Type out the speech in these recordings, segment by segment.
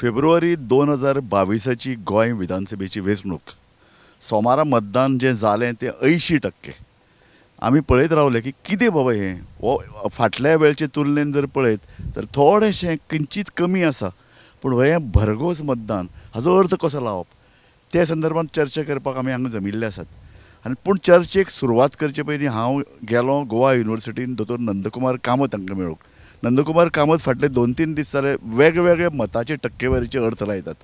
फेब्रुवारी 2022 गोंय विधानसभेची वेंचणूक सोमारा मतदान जें जालें तें 80%. आमी पळयत रावले की कितें बाबा हें, हो फाटल्या वेळचे तुलनेन जर पळयत तर थोडेंशें किंचीत कमी आसा, पूण हें भरघोस मतदान हाजो अर्थ कसो लावप त्या संदर्भात चर्चा करपाक आमी हांगा जमिल्ले आसात. आनी पूण चर्चेक सुरवात करचे पयलीं हांव गेलो गोवा युनिवर्सिटीन दोतोर नंदकुमार कामत हांकां मेळूंक. नंदकुमार कामत फाटले 2-3 दीस जाले वेगवेगळे मताचे टक्केवारीचे अर्थ लायतात.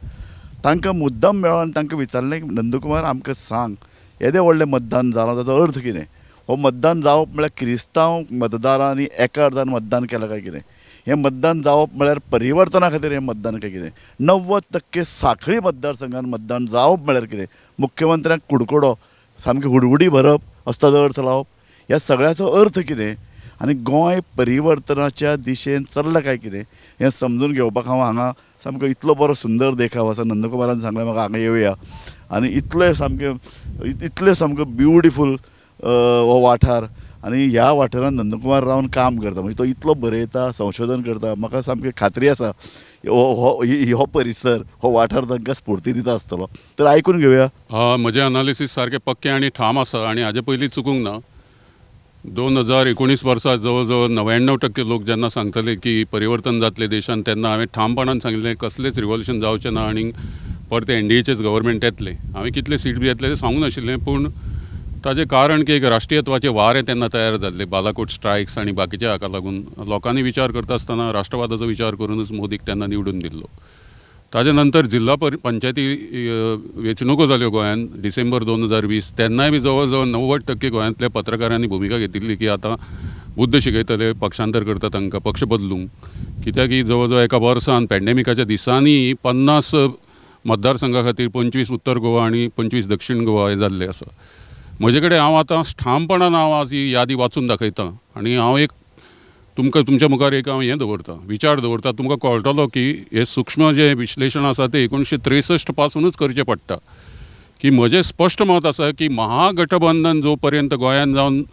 तांकां मुद्दाम मेळ्ळो आनी तांकां विचारलें की नंदकुमार आमकां सांग येदें व्हडलें मतदान जालां ताचो अर्थ कितें, हो मतदान जावप म्हळ्यार क्रिस्तांव मतदारांनी एका अर्दान मतदान केलां काय कितें, हें मतदान जावप म्हळ्यार परिवर्तना खातीर हें मतदान काय कितें, 90% सांखळी मतदारसंघान मतदान जावप म्हळ्यार कितें, मुख्यमंत्र्यांक कुडकुडो सामकी हुडहुडी भरप असो ताजो अर्थ लावप, ह्या सगळ्याचो अर्थ कितें आनी गोंय परिवर्तनाच्या दिशेन चल्लां काय कितें हें समजून घेवपाक हांव हांगा सामको इतलो बरो सुंदर देखाव आसा. नंदकुमारान सांगलें म्हाका हांगा येवया आनी इतलें सामकें इतलें सामको ब्युटिफूल हो वाठार आनी ह्या वाठारांत नंदकुमार रावन काम करता, म्हणजे तो इतलो बरयता, संशोधन करता, म्हाका सामकी खात्री आसा हो परिसर हो वाठार तांकां स्फूर्ती दिता आसतलो. तर आयकून घेवया. म्हजें एनालिसीस सारकें पक्कें आनी ठाम आसा आनी हाजे पयलीं चुकूंक ना. 2019 वर्सा जवळ जवळ 99% लोक जेन्ना सांगतले की परिवर्तन जातलें देशान तेन्ना हांवें ठामपणान सांगिल्लें कसलेंच रिवॉल्युशन जावचें ना आनी परतें एनडीएचेच गव्हर्मेंट येतलें. हांवें कितले सीट बी येतले तें सांगूंक नाशिल्लें, पूण ताजें कारण की एक राष्ट्रीयत्वाचें वारें तेन्ना तयार जाल्लें, बालाकोट स्ट्रायक्स आनी बाकीच्या हाका लागून लोकांनी विचार करता आसतना राष्ट्रवादाचो विचार करूनच मोदीक तेन्ना निवडून दिल्लो. ताजे नंतर जिल्हा पंचायती वेंचणुको जाल्यो गोंयांत डिसेंबर 2020, तेन्नाय बी जवळ जवळ 90% गोंयांतल्या पत्रकारांनी भुमिका घेतिल्ली की आतां बुद्द शिकयतले, पक्षांतर करता तांकां, पक्ष बदलूंक, कित्याक की जवळ जवळ एका वर्सान पॅन्डेमिकाच्या दिसांनी 50 मतदारसंघा खातीर 25 उत्तर गोवा आनी 25 दक्षिण गोवा हे जाल्ले आसा. म्हजे कडेन हांव आतां ठामपणान हांव आज ही यादी वाचून दाखयतां आनी हांव एक तुमकां तुमच्या मुखार एक हांव हें दवरतां, विचार दवरता, तुमकां कळटलो की हें सूक्ष्म जें विश्लेशण आसा तें 1963 पासूनच करचें पडटा. की म्हजें स्पश्ट मत आसा की महागठबंधन जो पर्यंत गोंयांत जावन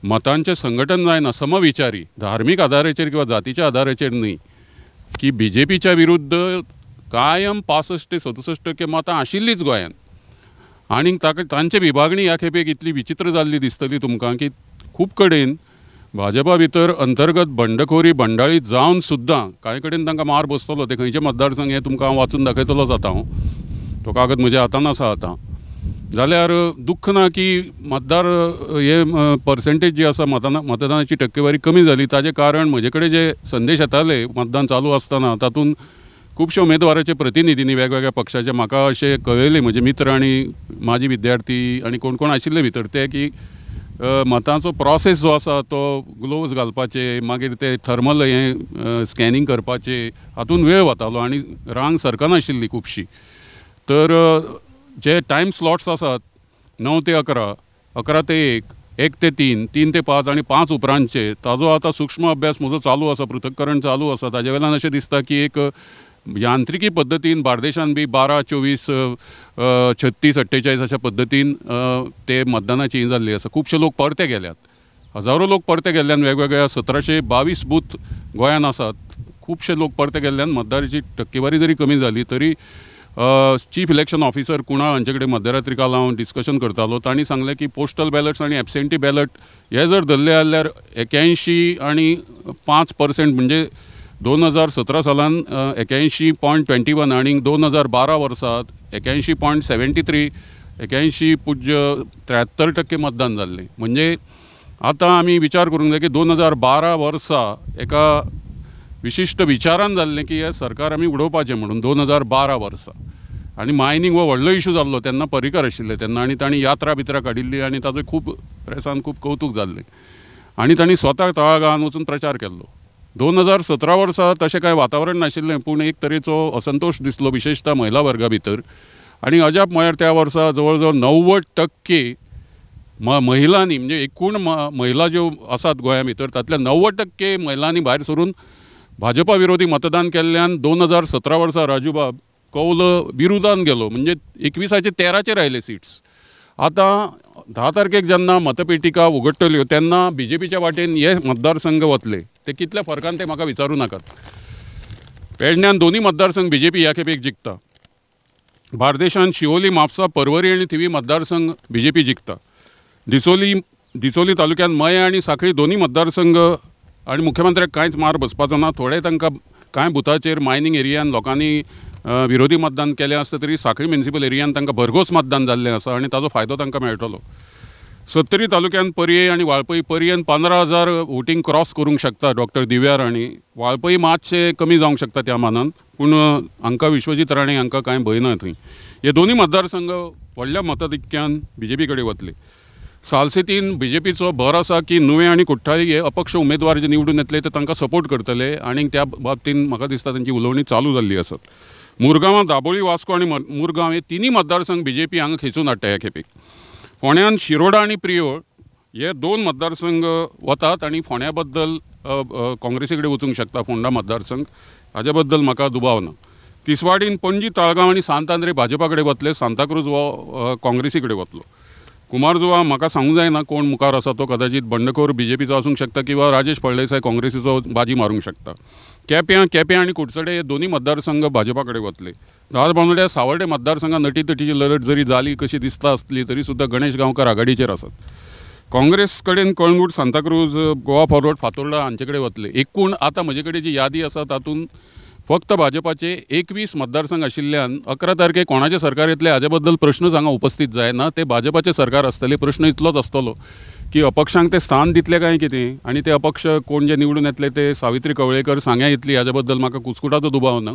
मतांचें संघटन जायना, समविचारी धार्मीक आधाराचेर किंवा जातीच्या आधाराचेर न्हय, की बीजेपीच्या विरुद्ध कायम 65 ते 67% मतां आशिल्लीच गोंयांत. आनी ताका तांचे विभागणी ह्या खेपेक इतली विचित्र जाल्ली दिसतली तुमकां की खूब कडेन भाजपा भितर अंतर्गत बंडखोरी बंडाळी जावन सुद्दां कांय कडेन तांकां मार बसतलो. ते खंयचे मतदारसंघ हे तुमकां हांव वाचून दाखयतलोच आतां, हांव तो कागद म्हज्या हातान आसा आतां. जाल्यार दुख्ख ना की मतदार हे पर्सेंटेज जी आसा मतदानाची टक्केवारी कमी जाली, ताजें कारण म्हजे कडेन जे संदेश येताले मतदान चालू आसतना तातूंत खुबशे उमेदवाराचे प्रतिनिधींनी वेगवेगळ्या पक्षाचे म्हाका अशें कळयलें, म्हजे मित्र आनी म्हाजी विद्यार्थी आनी कोण कोण आशिल्ले भितर ते, की मतांचो प्रोसेस जो आसा तो ग्लोव्ज घालपाचे, मागीर ते थर्मल हें स्कॅनिंग करपाचे, हातून वेळ वतालो आनी रांग सरकनाशिल्ली खुबशी. तर जे टायम स्लॉट्स आसात 9 ते 11, 11 ते 1, 1 ते 3, 3 ते 5 आनी 5 उपरांतचे, ताजो आतां सूक्ष्म अभ्यास म्हजो चालू आसा, पृथक्करण चालू आसा. ताजे वेल्यान अशें दिसता की एक यांत्रिकी पद्दतीन बार्देशान बी 12, 24, 36, 48 अशा पद्दतीन ते मतदानाची ही जाल्ली आसा. खुबशे लोक परते गेल्यात, हजारो लोक परते गेल्ल्यान वेगवेगळ्या 1722 बूथ गोंयांत आसात, खुबशे लोक परते गेल्ल्यान मतदाराची टक्केवारी जरी कमी जाली तरी चीफ इलेक्शन ऑफिसर कुणाल हांचे कडेन मध्यरात्री काल हांव डिस्कशन करतालो, तांणी सांगलें की पोस्टल बॅलट्स आनी एबसेंटी बॅलट हे जर धरले जाल्यार 81 आनी 5% म्हणजे 2017 सालान 81.21 आनी 2012 वर्सात 81.73, 81.73% मतदान जाल्लें. म्हणजे आतां आमी विचार करूंक जाय की 2012 वर्सा एका विशिश्ट विचारान जाल्लें की हें सरकार आमी उडोवपाचें म्हणून 2012 वर्सा, आनी मायनींग हो व्हडलो इशू जाल्लो तेन्ना, पर्रीकर आशिल्ले तेन्ना, आनी तांणी यात्रा बित्रा काडिल्ली आनी ताचो खूब प्रेसान खूब कौतूक जाल्लें आनी तांणी स्वता तळागाळान वचून प्रचार केल्लो. 2017 वर्सा तशें कांय वातावरण नाशिल्लें, पूण एक तरेचो असंतोश दिसलो विशेशतः महिला वर्गा भितर. आनी अजाप म्हळ्यार त्या वर्सा जवळ जवळ 90% महिलांनी, म्हणजे एकूण महिला ज्यो आसात गोंया भितर तातल्या 90% महिलांनी भायर सरून भाजपा विरोधी मतदान केल्ल्यान 2017 वर्सा राजूबाब कौल विरोधान गेलो, म्हणजे 21 13 आयले सीट्स. आतां 10 तारखेक जेन्ना मतपेटिका उगडटल्यो तेन्ना बीजेपीच्या वाटेन हे मतदारसंघ वतले, ते कितल्या फरकान ते म्हाका विचारूं नाकात. पेडण्यान दोन्ही मतदारसंघ बी जे पी ह्या खेपेक जिखता. बार्देशान शिवोली, म्हापसा, पर्वरी आनी थिवी मतदारसंघ बी जे पी जिखता. डिचोली तालुक्यान मये आनी साखळी दोन्ही मतदारसंघ आनी मुख्यमंत्र्याक कांयच मार बसपाचो ना. थोडे तांकां कांय बुथाचेर मायनींग एरियान लोकांनी विरोधी मतदान केलें आसता तरी साखळी म्युनिसिपल एरियान तांकां भरघोस मतदान जाल्लें आसा आनी ताजो फायदो तांकां मेळटलो. सत्तरी तालुक्यान पर्ये आनी वाळपई, पर्येन 15,000 वोटींग क्रॉस करूंक शकता डॉक्टर दिव्या राणे, वाळपई मातशें कमी जावंक शकता त्या मानान, पूण हांकां विश्वजीत राणे हांकां कांय भंय ना थंय. हे दोनूय मतदारसंघ व्हडल्या मताधिक्यान बी जे पी कडेन वतले. सालसेतीन बी जे पीचो भर आसा की नुवें आनी कुठ्ठाळी हे अपक्ष उमेदवार जे निवडून येतले ते तांकां सपोर्ट करतले आनी त्या बाबतीन म्हाका दिसता तांची उलोवणी चालू जाल्ली आसत. मुरगांवां दाबोळी, वास्को आनी मुरगांव हे तिनूय मतदारसंघ बी जे पी हांगा खेचून हाडटा ह्या खेपेक. फोंड्यान शिरोडा आनी प्रियोळ हे 2 मतदारसंघ वतात आनी फोंड्या बद्दल काँग्रेसी कडेन वचूंक शकता फोंडा मतदारसंघ, हाजे बद्दल म्हाका दुबाव ना. तिसवाडीन पणजी, ताळगांव आनी सांत आंद्रे भाजपा कडेन वतले, सांताक्रूज हो काँग्रेसी कडेन वतलो. कुमारजुवा म्हाका सांगूंक जायना कोण मुखार आसा तो, कदाचित बंडखोर बी जे पीचो आसूंक शकता किंवा राजेश फळदेसाय काँग्रेसीचो बाजी मारूंक शकता. केप्यां आनी कुडचडे हे दोनूय मतदारसंघ भाजपा कडेन वतले. धारबांदोड्या सावर्डे मतदारसंघात नटीतटीची लढत जरी जाली कशी दिसता आसली तरी सुद्दां गणेश गांवकर आघाडीचेर आसात. काँग्रेस कडेन कळंगूट, सांताक्रूज, गोवा फॉरवर्ड, फातोर्डा हांचे कडेन वतले. एकूण आतां म्हजे कडेन जी यादी आसा तातूंत फक्त भाजपाचे 21 मतदारसंघ आशिल्ल्यान 11 तारखेक कोणाचें सरकार येतलें हाजे बद्दल प्रश्नच हांगा उपस्थीत जायना. ते भाजपाचें सरकार आसतलें, प्रश्न इतलोच आसतलो की अपक्षांक ते स्थान दितले काय कितें आनी ते अपक्ष कोण जे निवडून येतले ते सावित्री कवळेकर सांग्या येतली हाजे बद्दल म्हाका कुस्कुटाचो दुबाव ना.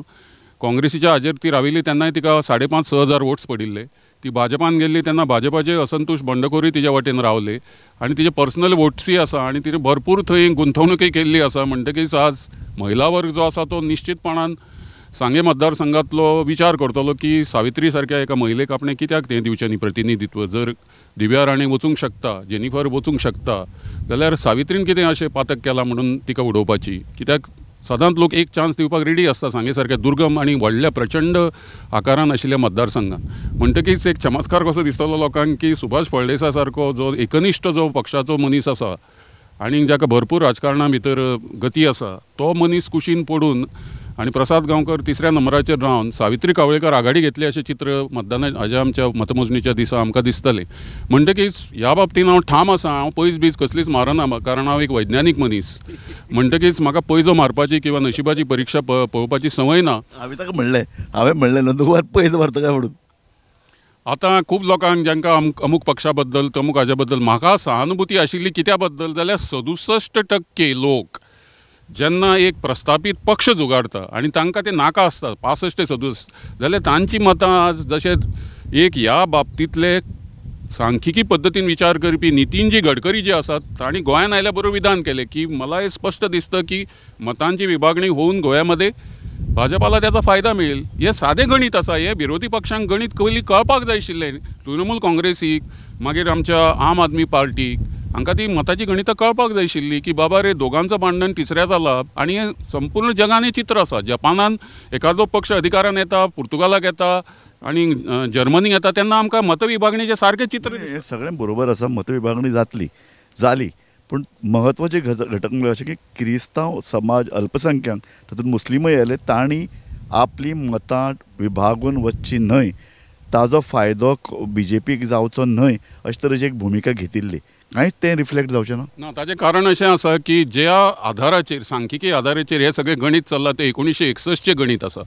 काँग्रेसीच्या हाजेर ती राविल्ली तेन्नाय तिका 5,500-6,000 वोट्स पडिल्ले. ती भाजपान गेल्ली तेन्ना भाजपाचे असंतोष बंडखोरूय तिज्या वाटेन रावले आनी तिजे पर्सनल वोट्सूय आसा आनी तिणें भरपूर थंय गुंतवणूकय केल्ली आसा. म्हणटकीच आज महिला वर्ग जो आसा तो निश्चितपणान सांगें मतदारसंघांतलो विचार करतलो की सावित्री सारक्या एका महिलेक आपणें कित्याक तें दिवचें न्ही प्रतिनिधित्व. जर दिव्या राणे वचूंक शकता, जेनिफर वचूंक शकता जाल्यार सावित्रीन कितें अशें पातक केलां म्हणून तिका उडोवपाची? कित्याक सदांच लोक एक चान्स दिवपाक रेडी आसता सांगे सारक्या दुर्गम आनी व्हडल्या प्रचंड आकारान आशिल्ल्या मतदारसंघात. म्हणटकीच एक चमत्कार कसो दिसतलो लोकांक की सुभाष फळदेसाय सारको जो एकनिश्ठ जो पक्षाचो मनीस आसा आनी जाका भरपूर राजकारणा भितर गती आसा तो मनीस कुशीन पडून आनी प्रसाद गांवकर तिसऱ्या नंबराचेर रावन सावित्री कावळेकर आघाडी घेतली अशें चित्र मतदाना हाज्या आमच्या मतमोजणीच्या दिसा आमकां दिसतलें. म्हणटकीच ह्या बाबतीन हांव ठाम आसा, हांव पयस बीज कसलीच मारना, कारण हांव एक वैज्ञानीक मनीस. म्हणटकीच म्हाका पयसो मारपाची किंवा नशिबाची परिक्षा पळोवपाची संवय ना. हांवें ताका म्हणलें, हांवें म्हणलें नंदकुमार पयस मारता काय म्हणून. आतां खूब लोकांक जांकां अमूक पक्षा बद्दल तमूक हाज्या बद्दल म्हाका सहानुभूती आशिल्ली कित्या बद्दल जाल्यार 67% लोक जेन्ना एक प्रस्थापीत पक्ष जुगारता आनी तांकां ते नाका आसता 65 ते 67 जाल्यार तांची मतां आज जशें एक ह्या बाबतींतले सांख्यिकी पद्दतीन विचार करपी नितीनजी गडकरी जे आसात तांणी गोंयांत आयल्या बरोबर विधान केलें की मला हे स्पष्ट दिसतं की मतांची विभागणी होऊन गोव्यामध्ये भाजपाला त्याचा फायदा मिळेल. हे सादें गणीत आसा, हे विरोधी पक्षांक गणीत पयलीं कळपाक जाय आशिल्लें. तृणमूल काँग्रेसीक मागीर आमच्या आम आदमी पार्टीक हांकां ती मताची गणितां कळपाक जाय आशिल्ली की बाबा रे दोगांचो भांडण तिसऱ्याचा लाभ. आनी हें संपूर्ण जगान हें चित्र आसा. जपानान एखादो पक्ष अधिकारान येता, पुर्तुगालाक येता आनी जर्मनीक येता तेन्ना आमकां मतविभागणीचें सारकें चित्र. हें सगळें बरोबर आसा, मतविभागणी जातली जाली, पूण म्हत्वाचें घटक म्हणल्यार अशें की क्रिस्तांव समाज अल्पसंख्याक तातूंत मुस्लिमूय आयले तांणी आपली मतां विभागून वचची न्हय, ताजो फायदो बी जे पीक जावचो न्हय अशे तरेची एक भुमिका घेतिल्ली. कांयच तें रिफ्लेक्ट जावचें ना. ना, ताचें कारण अशें आसा की ज्या आधाराचेर सांख्यिकी आधाराचेर हें सगळें गणीत चल्लां तें 1961चें गणीत आसा.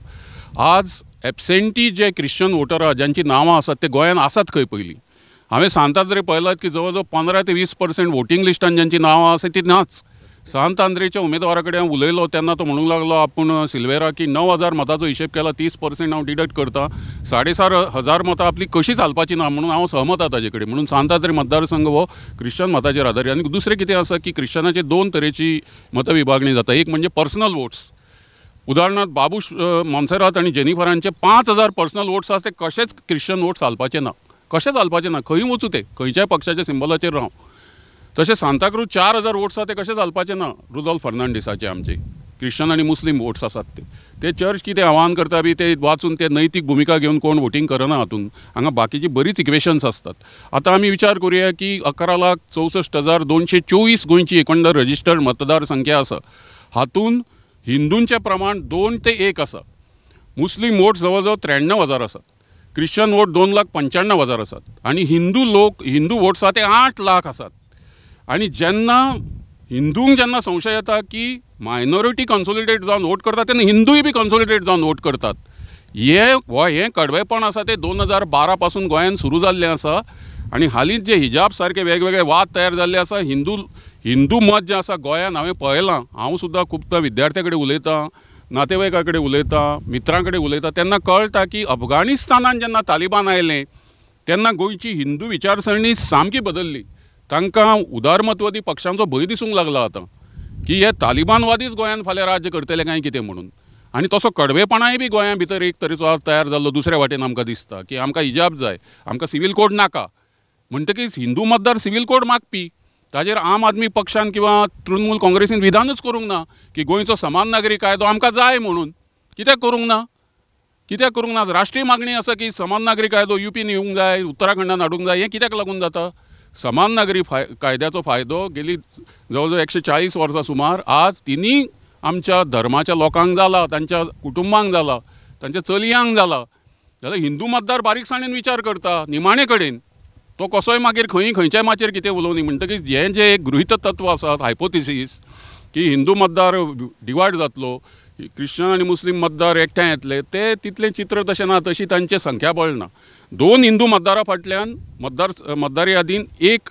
आज एबसेंटी जे क्रिश्चन वोटर आसा जांचीं नांवां आसात ते गोंयांत आसात खंय पयलीं. हांवें सांत आंद्रे पळयलात की जवळ जवळ 15 ते 20% वोटींग लिस्टान ज्यांची नांवां आसा ती नाच. सांत आंद्रेच्या उमेदवारा कडेन हांव उलयलो तेन्ना तो म्हणूंक लागलो आपूण सिल्वेरा की 9,000 मतांचो हिशेब केला, 30% हांव डिडक्ट करता, 7,500 मतां आपली कशी चालपाची ना म्हणून हांव सहमत आसा ताजे कडेन. म्हणून सांत आंद्रे मतदारसंघ हो क्रिश्चन मताचेर आदारीत. आनी दुसरें कितें आसा की क्रिश्चनाचे दोन तरेची मतविभागणी जाता. एक म्हणजे पर्सनल वोट्स, उदाहरणार्थ बाबूश मोन्सेरात आनी जेनिफरांचे 5,000 पर्सनल वोट्स आसा, ते कशेंच क्रिश्चन वोट चालपाचे ना, कशें चालपाचें ना, खंय वचूं ते खंयच्याय पक्षाच्या सिंबलाचेर राव. तशें सांताक्रूज 4,000 वोट्स आसा ते कशें चालपाचें ना, रुदोल्फ फर्नांडीसाचे आमचे क्रिश्चन आनी मुस्लीम वोट्स आसात ते. ते चर्च कितें आव्हान करता बी ते वाचून ते नैतीक भुमिका घेवन कोण वोटींग करना हातूंत. हांगा बाकीची बरीच इक्वेशन्स आसतात. आतां आमी विचार करुया की 11,64,224 गोंयची एकंदर रजिस्टर्ड मतदार संख्या आसा, हातूंत हिंदूंचें प्रमाण 2 ते 1 आसा, मुस्लीम वोट जवळ जवळ 93,000 आसात, क्रिश्चन वोट 2,95,000 आसात आनी हिंदू लोक हिंदू वोट्स आसा ते 8 लाख आसात. आनी जेन्ना हिंदूंक जेन्ना संशय येता की मायनॉरिटी कन्सोलिडेट जावन वोट करतात तेन्ना हिंदूय बी कन्सोलिडेट जावन वोट करतात. हें कडवेपण आसा तें 2012 पासून गोंयांत सुरू जाल्लें आसा आनी हालींच जे हिजाब सारके वेगवेगळे वाद तयार जाल्ले आसा, हिंदू मत जें आसा गोंयांत हांवें पळयलां, हांव सुद्दां खुबदां विद्यार्थ्यां कडेन उलयतां, नातेवाईकां कडेन उलयतां, मित्रां कडेन उलयतां, तेन्ना कळटा की अफगाणिस्तानान जेन्ना तालिबान आयलें तेन्ना गोंयची हिंदू विचारसरणी सामकी बदल्ली. तांकां उदारमतवादी पक्षांचो भंय दिसूंक लागला आतां की हे तालिबानवादीच गोंयांत फाल्यां राज्य करतले काय कितें म्हणून. आनी तसो कडवेपणाय बी गोंया भितर एक तरेचो आज तयार जाल्लो दुसऱ्या वाटेन आमकां दिसता की आमकां हिजाब जाय, आमकां सिवील कोड नाका. म्हणटकीच हिंदू मतदार सिवील कोड मागपी, ताजेर आम आदमी पक्षान किंवा तृणमूल काँग्रेसीन विधानूच करूंक ना की गोंयचो समान नागरी कायदो आमकां जाय म्हणून. कित्याक करूंक ना? कित्याक करूंक ना? राष्ट्रीय मागणी आसा की समान नागरी कायदो युपीन येवंक जाय, उत्तराखंडान हाडूंक जाय. हें कित्याक लागून जाता? समान नागरी कायद्याचो फायदो गेली जवळ जवळ 140 वर्सां सुमार आज तिनूय आमच्या धर्माच्या लोकांक जाला, तांच्या कुटुंबांक जाला, तांच्या चलयांक जाला. जाल्यार हिंदू मतदार बारीकसाणेन विचार करता निमाणे कडेन, तो कसोय मागीर खंय खंयच्याय माचयेर कितें उलोवनी. म्हणटकीच हें जें एक गृहीत तत्व आसा, हायपोथिसीस, की हिंदू मतदार डिवायड जातलो, क्रिश्चन आनी मुस्लीम मतदार एकठांय येतले, ते तितलें चित्र तशें ना, तशी तांचें संख्याबळ ना. 2 हिंदू मतदारा फाटल्यान मतदार यादीन 1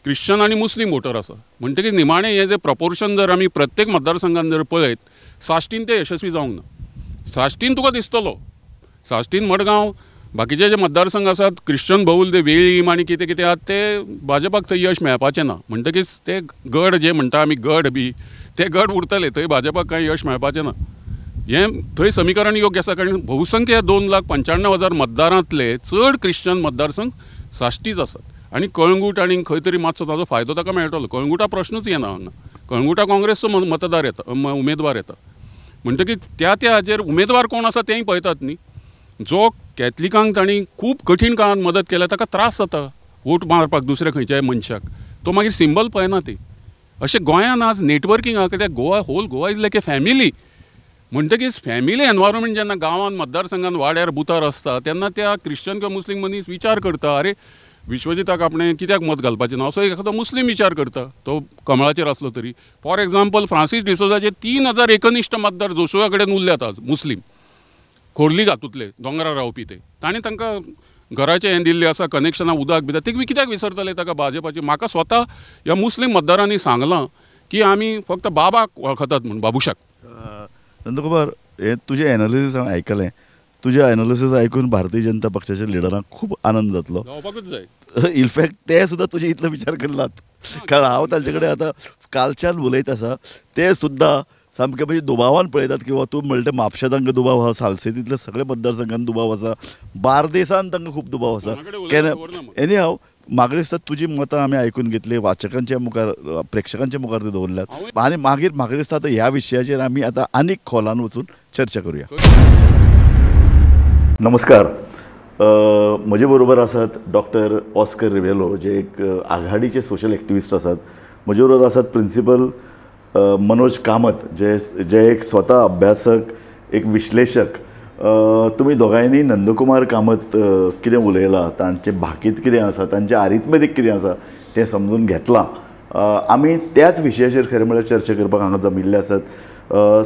क्रिश्चन आनी मुस्लीम वोटर आसा. म्हणटकीच निमाणें हें जें प्रपोर्शन जर आमी प्रत्येक मतदारसंघान जर पळयत, साश्टीन ते यशस्वी जावंक ना. साश्टीन तुका दिसतलो, साश्टीन मडगांव बाकीचे जे मतदारसंघ आसात क्रिश्चन बहुल ते वेळीम आनी कितें कितें आहात ते भाजपाक थंय यश मेळपाचें ना. म्हणटकीच ते गड जे म्हणटा आमी गड बी ते गड उरतले, थंय भाजपाक कांय यश मेळपाचें ना. हें थंय समीकरण योग्य आसा, कारण बहुसंख्य 2,95,000 मतदारांतले चड क्रिश्चन मतदारसंघ साश्टीच आसात आनी कळंगूट आनी खंय तरी मातसो ताजो फायदो ताका मेळटलो. कळंगुटा प्रश्नूच येना हांगा, कळंगुटा काँग्रेसचो मतदार येता, उमेदवार येता. म्हणटकीच त्या त्या हाजेर उमेदवार कोण आसा तेंय पळयतात न्ही. जो कॅथलिकांक तांणी खूब कठीण काळांत मदत केल्या ताका त्रास जाता वोट मारपाक दुसऱ्या खंयच्याय मनशाक, तो मागीर सिंबल पळयना ती. अशें गोंयांत आज नेटवर्कींग आहा, कित्याक Goa whole Goa is like a family. म्हणटकीच फॅमिली एनवायरमेंट जेन्ना गांवांत मतदारसंघान वाड्यार बुथार आसता तेन्ना त्या क्रिश्चन किंवा मुस्लीम मनीस विचार करता, अरे विश्वजिताक आपणें कित्याक मत घालपाचें ना, असो एखादो मुस्लीम विचार करता, तो कमळाचेर आसलो तरी. फॉर एग्जाम्पल फ्रांसीस डिसोजाचे 3,000 एकनिश्ठ मतदार जोशुआ कडेन उरल्यात आज, मुस्लीम खोर्ली हातूंतले दोंगरार रावपी ते, ताणें तांकां घराचें हें दिल्लें आसा, कनेक्शनां उदक बिदक, ते कित्याक विसरतले ताका भाजपाची. म्हाका स्वता ह्या मुस्लीम मतदारांनी सांगलां की आमी फक्त बाबाक वळखतात म्हूण, बाबुशाक. नंदकुमार, हें तुजें एनालिसीस हांवें आयकलें, तुजें एनालिसीस आयकून भारतीय जनता पक्षाच्या लिडरांक खूब आनंद जातलो, जावपाकूच जाय. इनफॅक्ट ते सुद्दां तुजे इतलो विचार करनात, कारण हांव तांचे कडेन आतां कालच्यान उलयत आसा, ते सुद्दां सामके म्हणजे दुबावान पळयतात किंवा तूं म्हणटा म्हापशा तांकां दुबाव आसा, सालसेतींतले सगळे मतदारसंघान दुबाव आसा, बार्देसान तांकां खूब दुबाव आसा. एनी हांव म्हाका दिसता तुजी मतां आमी आयकून घेतली, वाचकांच्या मुखार प्रेक्षकांच्या मुखार ती दवरल्यात आनी मागीर म्हाका दिसता आतां ह्या विशयाचेर आमी आतां आनीक खोलान वचून चर्चा करुया. नमस्कार, म्हजे बरोबर आसात डॉक्टर ऑस्कर रिवेलो, जे एक आघाडीचे सोशल एक्टिविस्ट आसात. म्हजे बरोबर आसात प्रिंसिपल मनोज कामत, जे जे एक स्वता अभ्यासक, एक विश्लेशक. तुमी दोगांयनी नंदकुमार कामत कितें उलयलां, तांचें भाकीत कितें आसा, तांचें आरिथमेटीक कितें आसा तें समजून घेतलां. आमी त्याच विशयाचेर खरें म्हळ्यार चर्चा करपाक हांगा जमिल्ले आसात.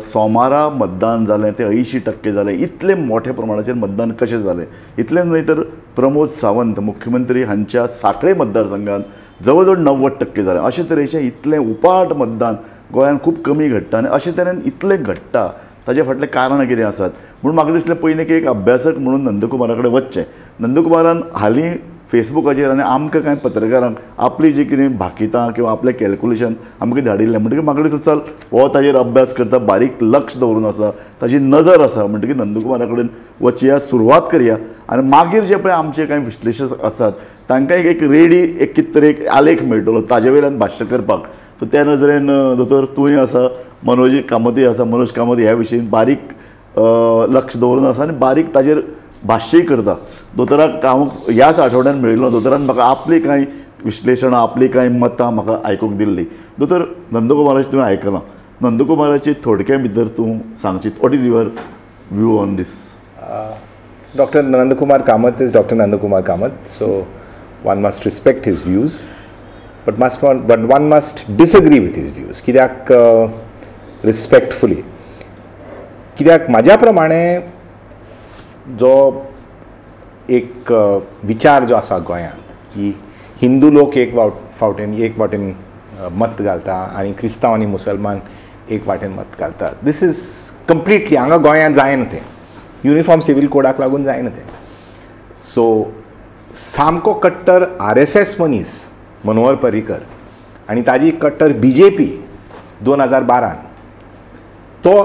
सोमारा मतदान जालें तें 80% जालें, इतलें मोठ्या प्रमाणाचेर मतदान कशें जालें? इतलें न्हय तर प्रमोद सावंत मुख्यमंत्री हांच्या सांखळे मतदारसंघात जवळ जवळ 90% जालें. अशे तरेचें इतलें उपाट मतदान गोंयांत खूब कमी घडटा आनी अशे तरेन इतलें घडटा ताजे फाटलें कारणां कितें आसात म्हणून म्हाका दिसलें पयलीं की एक अभ्यासक म्हणून नंदकुमारा कडेन वचचें. नंदकुमारान हालीं फेसबुकाचेर आनी आमकां कांय पत्रकारांक आपली जी कितें भाकितां किंवा आपलें कॅल्कुलेशन आमकां धाडिल्लें, म्हणटकीर म्हाका दिसलें चल हो ताजेर अभ्यास करता, बारीक लक्ष दवरून आसा, ताजी नजर आसा, म्हणटकीर नंदकुमारा कडेन वचया, सुरवात करया आनी मागीर जे पळय आमचे कांय विश्लेशक आसात तांकां एक रेडी एक कितें तरी एक आलेख मेळटलो ताजे वयल्यान भाश्य करपाक. सो त्या नजरेन दोतोर तूंय आसा, मनोज कामतूय आसा. मनोज कामत ह्या विशयी बारीक लक्ष दवरून आसा आनी बारीक ताजेर भाश्यय करता. दोतोराक हांव ह्याच आठवड्यान मेळिल्लो, दोतोरान म्हाका आपली कांय विश्लेशणां, आपली कांय मतां म्हाका आयकूंक दिल्लीं. दोतोर नंदकुमाराचें तुवें आयकलां, नंदकुमाराचे थोडक्या भितर तूं सांगची, what is your view on this? Doctor Nandkumar Kamat is Doctor Nandkumar Kamat, so one must respect his views, but one must disagree with his views. कित्याक रिस्पेक्टफुली, कित्याक म्हाज्या प्रमाणे जो एक विचार जो आसा गोंयांत की हिंदू लोक एक फावटेन एक वाटेन मत घालता आनी क्रिस्तांव आनी मुसलमान एक वाटेन मत घालता, this is completely हांगा गोंयांत जायना तें, युनिफॉर्म सिवील कोडाक लागून जायना तें. सो सामको कट्टर RSS मनीस मनोहर पर्रीकर आनी ताजी कट्टर BJP 2012 तो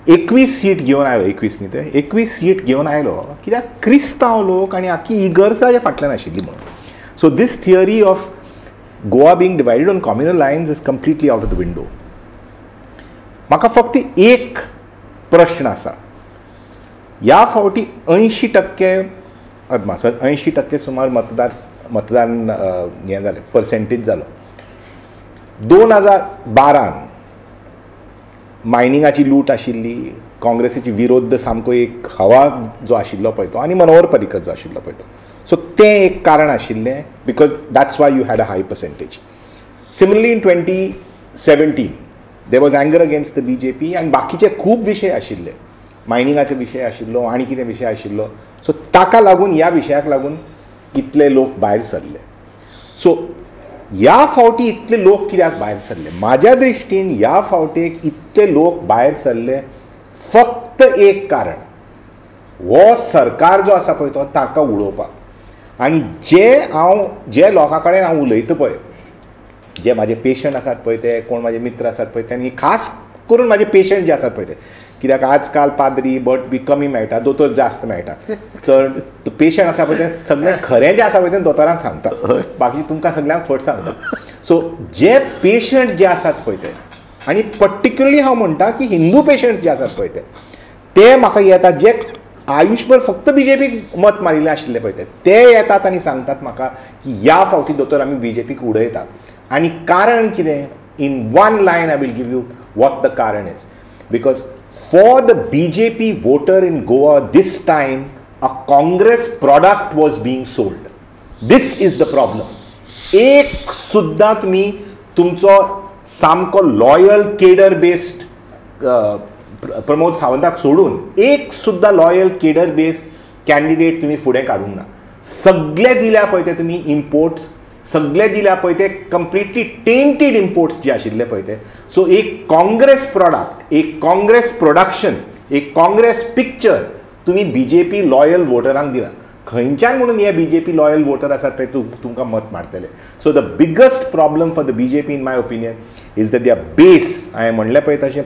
21 सीट घेवन आयलो, 21 न्ही ते 21 सीट घेवन आयलो कित्याक क्रिस्तांव लोक आनी आख्खी इगर्जाच्या फाटल्यान आशिल्ली म्हणून. So this theory of Goa being divided on communal lines is completely out of the window. म्हाका फक्त एक प्रश्न आसा, ह्या फावटी 80% अदमास 80% सुमार मतदान हें जालें, पर्सेंटेज जालो. 2012 मायनिंगाची लूट आशिल्ली, काँग्रेसीची विरोध सामको एक हवा जो आशिल्लो पळय तो आनी मनोहर पर्रीकर जो आशिल्लो पळय तो, सो तें एक कारण आशिल्लें, because that's why you had a high percentage. Similarly in 2017 there was anger against the BJP आनी बाकीचे खूब विशय आशिल्ले, मायनिंगाचे विशय आशिल्लो आनी कितें विशय आशिल्लो, सो ताका लागून ह्या विशयाक लागून इतले लोक भायर सरले. सो ह्या फावटी इतले लोक कित्याक भायर सरले? म्हाज्या दृश्टीन ह्या फावटीक इतले लोक भायर सरले फक्त एक कारण, हो सरकार जो आसा पळय तो ताका उडोवपाक. आनी जे हांव जे लोकां कडेन हांव उलयता पळय, जे म्हाजे पेशंट आसात पळय ते, कोण म्हाजे मित्र आसात पळय ते, आनी खास करून म्हाजे पेशंट जे आसात पळय ते, कित्याक आजकाल पाद्री भट बी कमी मेळटा, दोतोर जास्त मेळटा, चड पेशंट आसा पळय ते सगळें खरें जें आसा पळय तें दोतोरांक सांगता, बाकी तुमकां सगळ्यांक फट सांगता. सो जे पेशंट जे आसात पळय ते, आनी पर्टिक्युलरली हांव म्हणटा की हिंदू पेशंट्स जे आसात पळय ते, ते म्हाका येतात जे आयुष्यभर फक्त BJPक मत मारिल्लें आशिल्लें पळय ते, ते येतात आनी सांगतात म्हाका की ह्या फावटी दोतोर आमी BJPक उडयतात. आनी कारण कितें, in one line I will give you what the कारण is, because for the BJP voter in Goa this time a Congress product was being sold. This is the problem. एक सुद्दां तुमी तुमचो सामको लॉयल केडर बेस्ड प्रमोद सावंताक सोडून एक सुद्दां loyal cadre based candidate तुमी फुडें काडूंक ना. सगळे दिल्या पळय ते तुमी इम्पोर्ट्स, सगळे दिल्या पळय ते कंप्लिटली टेंटेड इम्पोर्ट्स जे आशिल्ले पळय ते. सो एक काँग्रेस प्रॉडक्ट, एक काँग्रेस प्रोडक्शन, एक काँग्रेस पिक्चर तुमी BJP loyal वोटरांक दिला. खंयच्यान म्हणून हे BJP loyal voter आसात पळय तुमकां मत मारतले. So the biggest problem for the BJP in my opinion is that their base, हांवें म्हणलें पळय तशें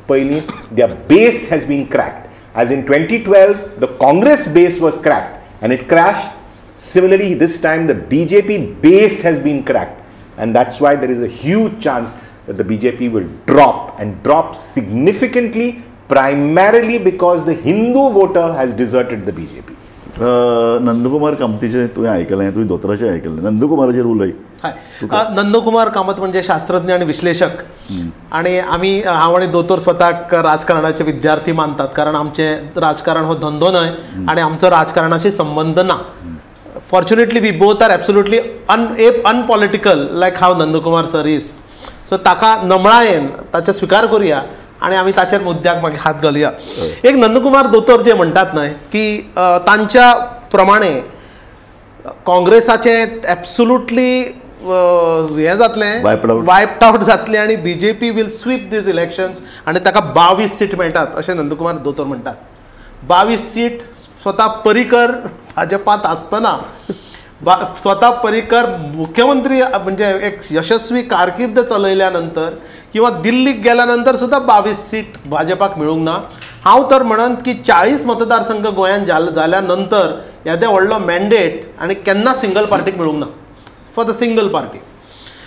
पयलीं, their base has been cracked. As in 2012 the Congress base was cracked and it crashed. Similarly, this time the BJP base has been cracked, and that's why there is a huge chance that the BJP will drop, and drop significantly, primarily because the Hindu voter has deserted the BJP. Nandkumar कामतीचे तुवें आयकलें, तुवें दोतोराचें आयकलें, नंदकुमाराचेर उलय. नंदकुमार कामत म्हणजे शास्त्रज्ञ आणि विश्लेषक, आणि आमी हांव आनी दोतोर स्वताक राजकारणाचे विद्यार्थी मानतात, कारण आमचें राजकारण हो धंदो न्हय आनी आमचो राजकारणाशी संबंद ना. Fortunately we both are absolutely unpolitical like how Nandakumar sir is. So ताका नमळायेन ताचो स्विकार करुया आनी आमी ताचेर मुद्द्याक मागीर हात घालुया. एक नंदकुमार दोतोर जे म्हणटात न्हय की तांच्या प्रमाणे काँग्रेसाचें एब्सोल्युटली हें जातलें, वायप्ड आवट जातलें आनी BJP will sweep these elections आनी ताका 22 सीट मेळटात अशें नंदकुमार दोतोर म्हणटात. 22 सीट स्वता पर्रीकर भाजपांत आसतना, स्वता पर्रीकर मुख्यमंत्री म्हणजे एक यशस्वी कारकीर्द चलयल्या नंतर किंवा दिल्लीक गेल्या नंतर सुद्दां 22 सीट भाजपाक मेळूंक ना. हांव तर म्हणन की 40 मतदारसंघ गोंयांत जाल्या नंतर येदे व्हडलो मॅन्डेट आनी केन्ना सिंगल पार्टीक मेळूंक ना, फॉर the single party.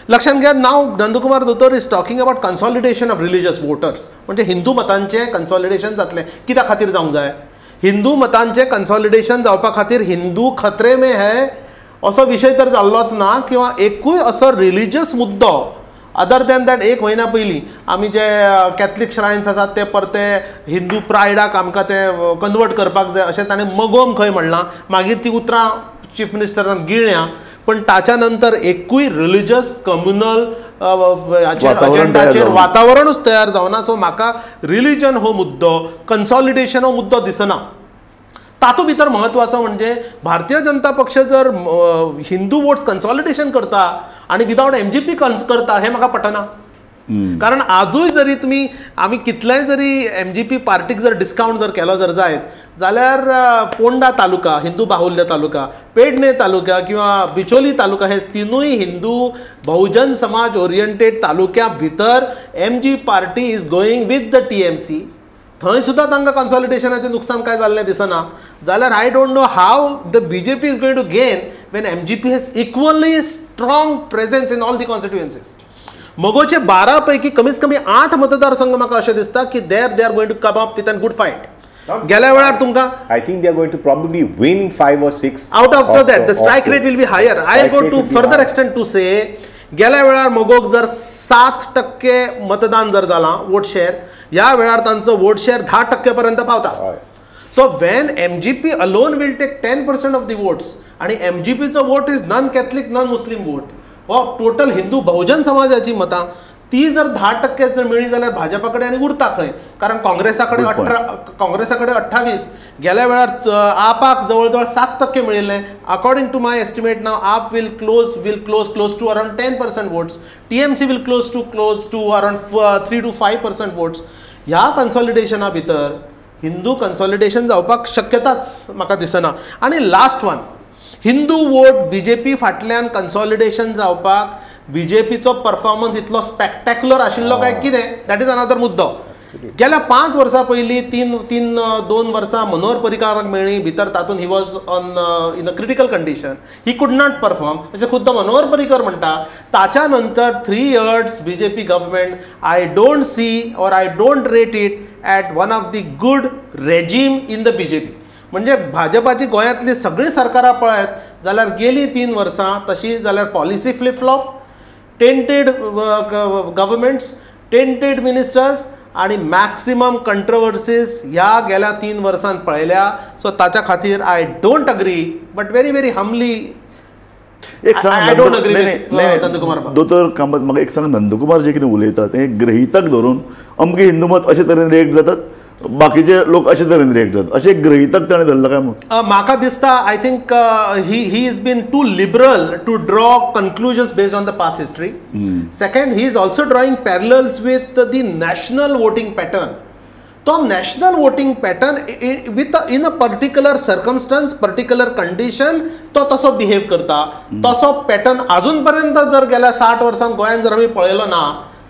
लक्षांत घेयात, नाव नंदकुमार दोतोर is talking about consolidation of religious voters, म्हणजे हिंदू मतांचें कन्सॉलिडेशन जातलें. कित्या खातीर जावंक जाय हिंदू मतांचें कन्सॉलिडेशन जावपा खातीर? हिंदू खतरे में है असो विशय तर जाल्लोच ना, किंवा एकूय असो रिलिजियस मुद्दो अदर दॅन that एक म्हयन्या पयलीं आमी जे कॅथलीक श्रायन्स आसात ते परते हिंदू प्रायडाक आमकां ते कन्वर्ट करपाक जाय अशें ताणें मगोम खंय म्हणलां. मागीर ती उतरां चीफ मिनिस्टरान गिळ्ळ्या, पण ताच्या नंतर एकूय रिलिजियस कम्युनल एजेंडाचेर वातावरणूच तयार जावना. सो म्हाका रिलिजन हो मुद्दो, कन्सॉलिडेशन हो मुद्दो दिसना. तातूंत भितर म्हत्वाचो म्हणजे भारतीय जनता पक्ष जर हिंदू वोट्स कन्सॉलिडेशन करता आनी विदावट एमजीपी करता हें म्हाका पटना. कारण आजूय जरी तुमी आमी कितलेय जरी एमजीपी पार्टीक जर डिस्कावंट जर केलो जर जायत जाल्यार पोंडा तालुका हिंदू बाहुल्य तालुका, पेडणे तालुका किंवा बिचोली तालुका हे तिनूय हिंदू बहुजन समाज ओरिएंटेड तालुक्या भितर MG party is going with the TMC. थंय सुद्दां तांकां कन्सॉलिडेशनाचें नुकसान कांय जाल्लें दिसना. जाल्यार I don't know how the BJP is going to gain when MGP has equally strong presence in all the constituencies. मगोचे 12 पैकी कमीत कमी 8 मतदारसंघ म्हाका अशें दिसता की there they are going to come up with an good fight. गेल्या वेळार तुमकां I think they are going to probably win 5 or 6 out of that. The strike rate will be higher. I go to further extent to say गेल्या वेळार मगोक जर 7% मतदान जर जालां vote share, ह्या वेळार तांचो वोट शेअर 10% पर्यंत पावता. So when MGP alone will take 10% of the votes आनी एमजीपीचो vote is non Catholic non Muslim vote, हो टोटल हिंदू बहुजन समाजाची मतां ती जर 10% जर मेळ्ळी जाल्यार भाजपा कडेन आनी उरता खंय? कारण काँग्रेसा कडेन काँग्रेसा कडेन 28, गेल्या वेळार आपाक जवळ जवळ 7% मेळिल्लें. According to my estimate now AAP will close close to around 10% votes, TMC will close to around 3 to 5% votes. ह्या कन्सॉलिडेशना भितर हिंदू कन्सॉलिडेशन जावपाक शक्यताच म्हाका दिसना. आनी last one, Hindu vote BJP फाटल्यान कन्सॉलिडेशन जावपाक बीजेपीचो परफॉर्मन्स इतलो स्पेक्टेक्युलर आशिल्लो काय कितें, that is another मुद्दो. गेल्या 5 वर्सां पयलीं 3-2 वर्सां मनोहर पर्रीकाराक मेळ्ळी भितर, तातूंत he was on in a critical condition, he could not perform अशें खुद्द मनोहर पर्रीकर म्हणटा. ताच्या नंतर 3 years BJP government I don't see or I don't rate it at one of the good regime in the BJP. म्हणजे भाजपाची गोंयांतली सगळीं सरकारां पळयत जाल्यार गेलीं 3 वर्सां तशी जाल्यार policy flip flop, tainted governments, tainted ministers आनी मॅक्सिमम कंट्रोवर्सीज ह्या गेल्या 3 वर्सांत पळयल्या. सो ताच्या खातीर I don't agree, but very very humbly एक सांग, I don't agree with Nandkumar. दोतोर कामत, म्हाका एक सांग, नंदकुमार जे कितें उलयता तें गृहीतक धरून अमके हिंदू मत अशे तरेन रिएक्ट जातात, बाकीचे लोक अशे तरेन रिएक्ट जातात, अशें गृहीतक ताणें धरलां काय म्हूण? म्हाका दिसता I think he is been too liberal to draw conclusions based on the past history. Second, he is also drawing parallels with the national voting pattern. तो national voting pattern with in a particular circumstance, particular condition तो तसो behave करता. तसो pattern अजून पर्यंत जर गेल्या 60 वर्सांत गोंयांत जर आमी पळयलो ना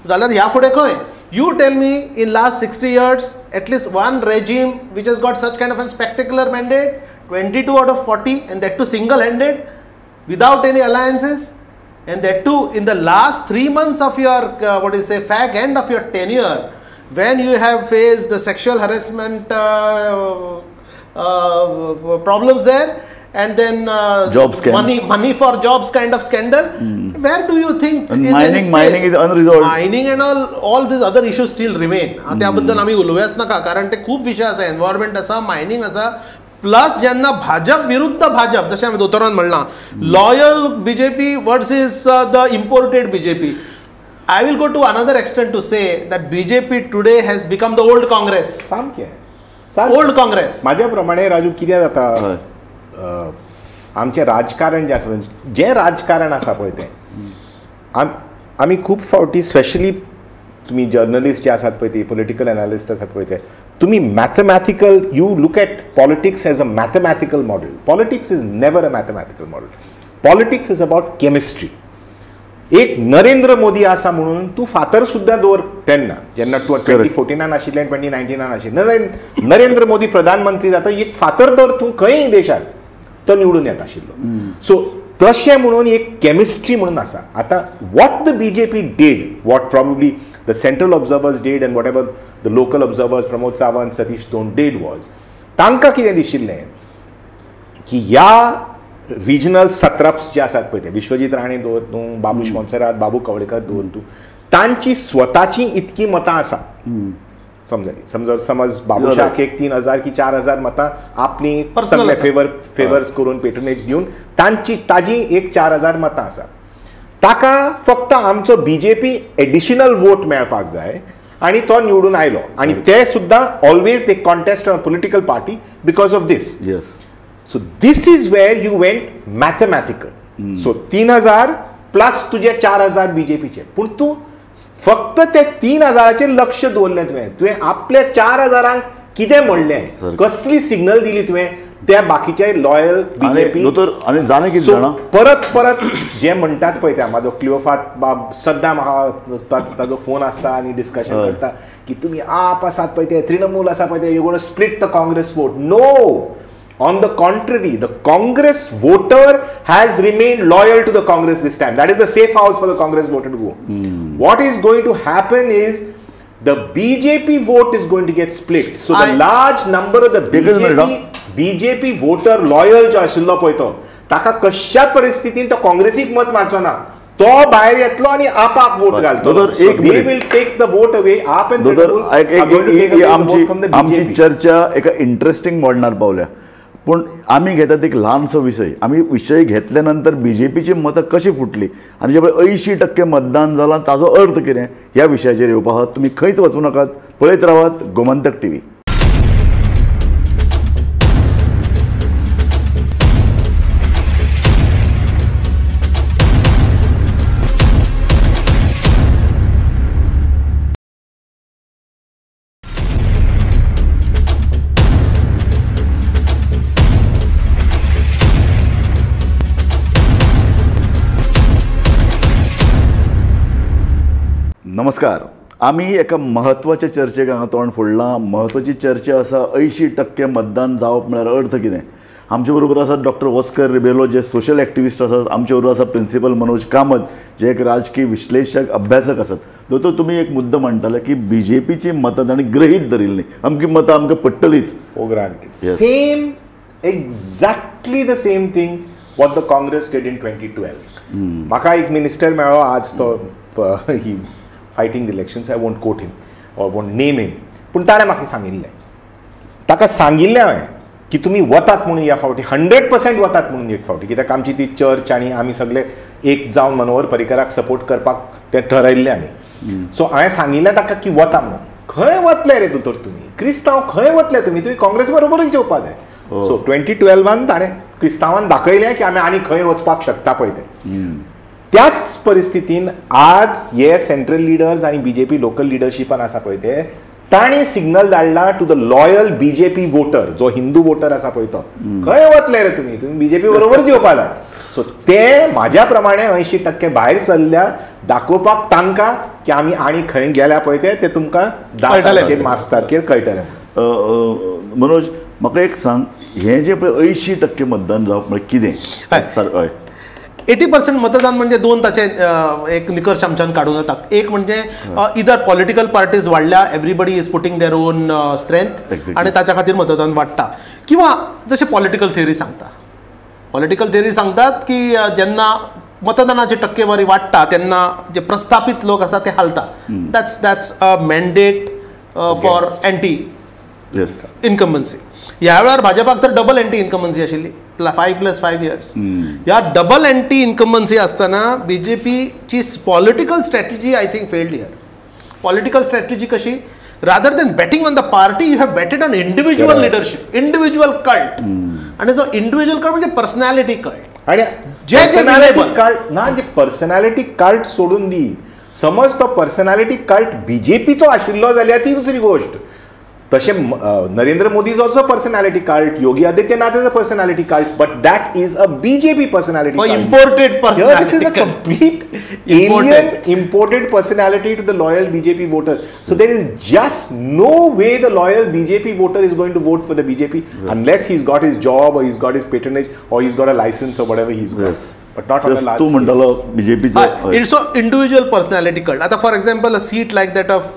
जाल्यार ह्या फुडें खंय? You tell me in last 60 years, at least one regime which has got such kind of a spectacular mandate, 22 out of 40, and that too single-handed, without any alliances, and that too in the last 3 months of your, what do you say, fag end of your tenure, when you have faced the sexual harassment problems there, and then job scam, money for jobs kind of scandal. Where do you think and is mining is unresolved, mining and all these other issues still remain. त्या बद्दल आमी उलोवयाच नाका, कारण ते खूब विशय आसा. Environment आसा, मायनिंग आसा, प्लस जेन्ना भाजप विरुद्ध भाजप, जशें हांवें दोतोरान म्हणलां, loyal BJP versus the imported BJP. I will go to another extent to say that BJP today has become the old Congress. सामकें ओल्ड काँग्रेस. म्हाज्या प्रमाणे राजू कितें जाता, आमचें राजकारण जें आसा, जें राजकारण आसा पळय तें आमी खूब फावटी, स्पेशली तुमी जर्नलिस्ट जे आसात पळय ते, पॉलिटिकल एनालिस्ट आसात पळय ते, तुमी mathematical, you look at politics as a mathematical model. Politics is never a mathematical model. Politics is about chemistry. एक नरेंद्र मोदी आसा म्हणून तूं फातर सुद्दां दवर तेन्ना, जेन्ना तूं 2014 आशिल्लें, 2019 आशिल्लें, नरेंद्र मोदी प्रधानमंत्री जाता, एक फातर दवर तूं खंय देशाक, तो निवडून येता आशिल्लो. सो तशें म्हणून एक केमिस्ट्री म्हणून आसा. आतां what the BJP did, what probably the central observers did and whatever the local observers Pramod Sawant, Satish Tond did was, तांकां कितें दिशिल्लें की ह्या रिजनल सत्रप्स जे आसात पळय ते, विश्वजीत राणे दवर तूं, बाबूश मोन्सेरात, बाबू कवळेकर दवर तूं, तांची स्वताची इतकी मतां आसा. समजली समज समज बाबुशाक एक 3,000 की 4,000 मतां आपली सगळे फेवर्स करून पेट्रोनेज दिवन तांची ताजी एक 4,000 मतां आसा. ताका फक्त आमचो बीजेपी एडिशनल वोट मेळपाक जाय आनी तो निवडून आयलो. आनी ते सुद्दां always they contest on political party because of this. So this is where you went mathematical. So 3,000 plus तुजे 4,000 बीजेपीचे, पूण तूं फक्त ते 3,000 लक्ष दवरलें तुवें. तुवें आपल्या 4,000 कितें म्हणलें, कसली सिग्नल दिली तुवें त्या बाकीचे लॉयल बीजेपी. आनी जालें कितें जाणा, परत परत जे म्हणटात पळय त्या म्हाजो क्लिओफात बाब सद्दां म्हाका ताजो फोन आसता आनी डिस्कशन करता की तुमी आप आसात पळय ते तृणमूल आसा पळय ते, you gonna split the Congress vote. No, on the contrary, the Congress voter has remained loyal to the Congress this time. That is the safe house for the Congress voter to go. What is going to happen is the BJP vote is going to get split. So the large number of the BJP voter loyal जो आशिल्लो पळय तो ताका कश्या परिस्थितीन तो काँग्रेसीक मत मारचो ना, तो भायर येतलो आनी आपाक वोट घालतलो. They will take the vote away. AAP and Trinamool are going to take away the vote from the BJP. आमची चर्चा एका इंटरेस्टिंग वळणार पावल्या, पूण आमी घेतात एक ल्हानसो विशय. आमी विशय घेतल्या नंतर बीजेपीची मतां कशी फुटली आनी जे पळय 80% मतदान जालां ताजो अर्थ कितें ह्या विशयाचेर येवपा आहात. तुमी खंयच वचूं नाकात, पळयत रावात गोमंतक टीव्ही. नमस्कार. आमी एका म्हत्वाच्या चर्चेक हांगा तोंड फोडलां. म्हत्वाची चर्चा आसा 80% मतदान जावप म्हळ्यार अर्थ कितें. आमचे बरोबर आसात डॉक्टर ऑस्कर रिबेलो जे सोशल एक्टिविस्ट आसात, आमचे बरोबर आसा प्रिन्सिपल मनोज कामत जे एक राजकीय विश्लेशक अभ्यासक आसात. दोतोर, तुमी एक मुद्दो म्हणटाले की बीजेपीची मतां तांणी गृहीत धरिल्ली, अमकी मतां आमकां पडटलीच. For granted. Same, exactly the same thing what the Congress did in 2012. म्हाका एक मिनिस्टर मेळ्ळो आज, तो he is fighting the elections, I won't quote him or won't name him, पूण ताणें म्हाका सांगिल्लें, ताका सांगिल्लें हांवें की तुमी वतात म्हणून ह्या फावटी 100% वतात म्हणून एक फावटी, कित्याक आमची ती चर्च आनी आमी सगळे एक जावन मनोहर पर्रीकराक सपोर्ट करपाक तें ठरयल्लें आमी. सो हांवें सांगिल्लें ताका की वता म्हणून. खंय वतले रे दोतोर तुमी, क्रिस्तांव खंय वतले तुमी, तुमी काँग्रेस बरोबरूच येवपा जाय. सो 2012 ताणें क्रिस्तांवान दाखयलें की आमी आनी खंय वचपाक शकता पळय तें. त्याच परिस्थितीन आज हे सेंट्रल लिडर्स आनी बीजेपी लोकल लिडरशिपान आसा पळय ते, तांणी सिग्नल धाडला to the loyal BJP voter, जो हिंदू वोटर आसा पळय तो, खंय वतले रे तुमी, तुमी बीजेपी बरोबरच येवपा जाय. सो ते म्हाज्या प्रमाणे 80% भायर सरल्या दाखोवपाक तांकां की आमी आनी खंय गेल्या पळय ते, ते तुमकां 10 तारखेर मार्च तारखेर कळटलें. मनोज, म्हाका एक सांग, हें जें पळय 80% मतदान जावप म्हळ्यार कितें? हय, 80% मतदान म्हणजे दोन ताचे एक निकर्श आमच्यान काडून येता. एक म्हणजे इदर पॉलिटिकल पार्टीज वाडल्या, everybody is putting their own strength आनी ताच्या खातीर मतदान वाडटा, किंवा जशें पॉलिटिकल थियरी सांगता, पॉलिटिकल थियरी सांगतात की जेन्ना मतदानाची टक्केवारी वाडटा तेन्ना जे प्रस्थापीत लोक आसा ते हालता. That's that's a mandate for anti incumbency. ह्या वेळार भाजपाक तर डबल एंटी इन्कम्बन्सी आशिल्ली, 5+5 इयर्स. ह्या डबल एंटी इन्कम्बन्सी आसतना बीजेपीची political strategy I think failed here. Political strategy कशी, rather than betting on the party you have betted on individual leadership, individual cult. आनी जो इंडिव्हिज्युअल कल्ट म्हणजे personality cult. आनी जे cult ना, जे personality cult सोडून दी, समज तो पर्सनॅलिटी कल्ट बीजेपीचो आशिल्लो जाल्यार ती दुसरी गोश्ट. तशें Narendra Modi is also personality cult, Yogi Adityanath is a personality cult, but that is a BJP personality cult, imported personality. This is a complete alien imported personality to the loyal BJP voter. So there is just no way the loyal BJP voter is going to vote for the BJP unless he is got his job or he is got his patronage or he is got a licence or whatever he is got. But not on a large तूं म्हणटालो बीजेपीचो it's a individual personality cult. आतां for example a seat like that of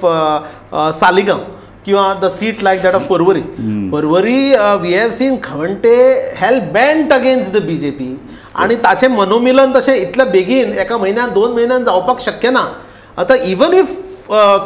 Saligao किंवा the seat like that of Porvorim. Porvorim we have seen Khaunte hell bent against the BJP आनी ताचें मनोमिलन तशें इतल्या बेगीन एका म्हयन्यान 2 म्हयन्यान जावपाक शक्य ना. आतां even if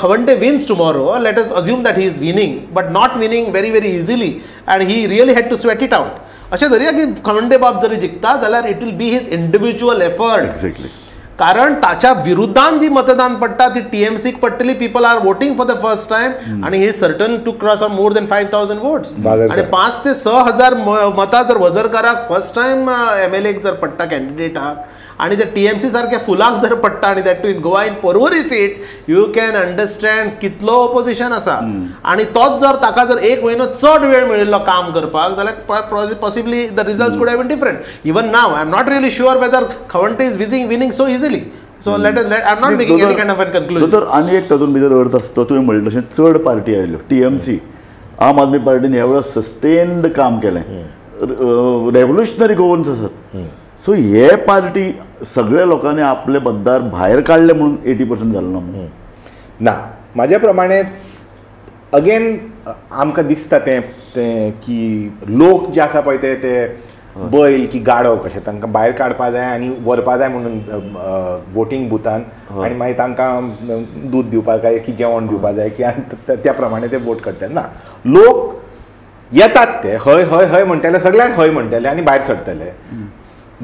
Khaunte wins tomorrow, let us assume that he is winning, but not winning very very easily, and he really had to sweat it out. अशें धरया की खवंटे बाब जरी जिखता जाल्यार it will be his individual effort. Exactly. कारण ताच्या विरुद्धान जी मतदान पडटा ती टीएमसीक पडटली. People are voting for the first time आनी he certain to cross more than 5,000 votes. आनी 5 ते 6,000 मतां जर वझरकाराक फर्स्ट टायम एमएलएक जर पडटा कॅन्डिडेटाक आनी ते टीएमसी सारक्या फुलाक जर पडटा आनी that too in Goa in Porvorim seat, you can understand कितलो ओपोजिशन आसा. आनी तोच जर ताका जर एक म्हयनो चड वेळ मेळिल्लो काम करपाक जाल्यार possibly the results could have been different. Even now I am not really sure whether Khaunte is winning so easily. So let I am not making any kind of an conclusion. दोतोर आनी एक तातूंत भितर अर्थ आसता, तुवें म्हणलें तशें चड पार्टी आयल्यो. टीएमसी आम आदमी पार्टीन ह्या वेळार सस्टेन्ड काम केलें, रेव्होल्युशनरी गोवन्स आसात. सो हे पार्टी सगळ्या लोकांनी आपले मतदार भायर काडले म्हणून 80% जालो ना म्हणून ना. म्हाज्या प्रमाणे अगेन आमकां दिसता तें तें की लोक जे आसा पळय ते ते बैल की गाडो कशें तांकां भायर काडपा जाय आनी व्हरपा जाय म्हणून वोटींग बुथान, आनी मागीर तांकां दूद दिवपाक जाय की जेवण दिवपा जाय की आनी त्या प्रमाणे ते वोट करतात. ना, लोक येतात ते हय हय हय म्हणटले, सगळ्यांक हय म्हणटले आनी भायर सरतले.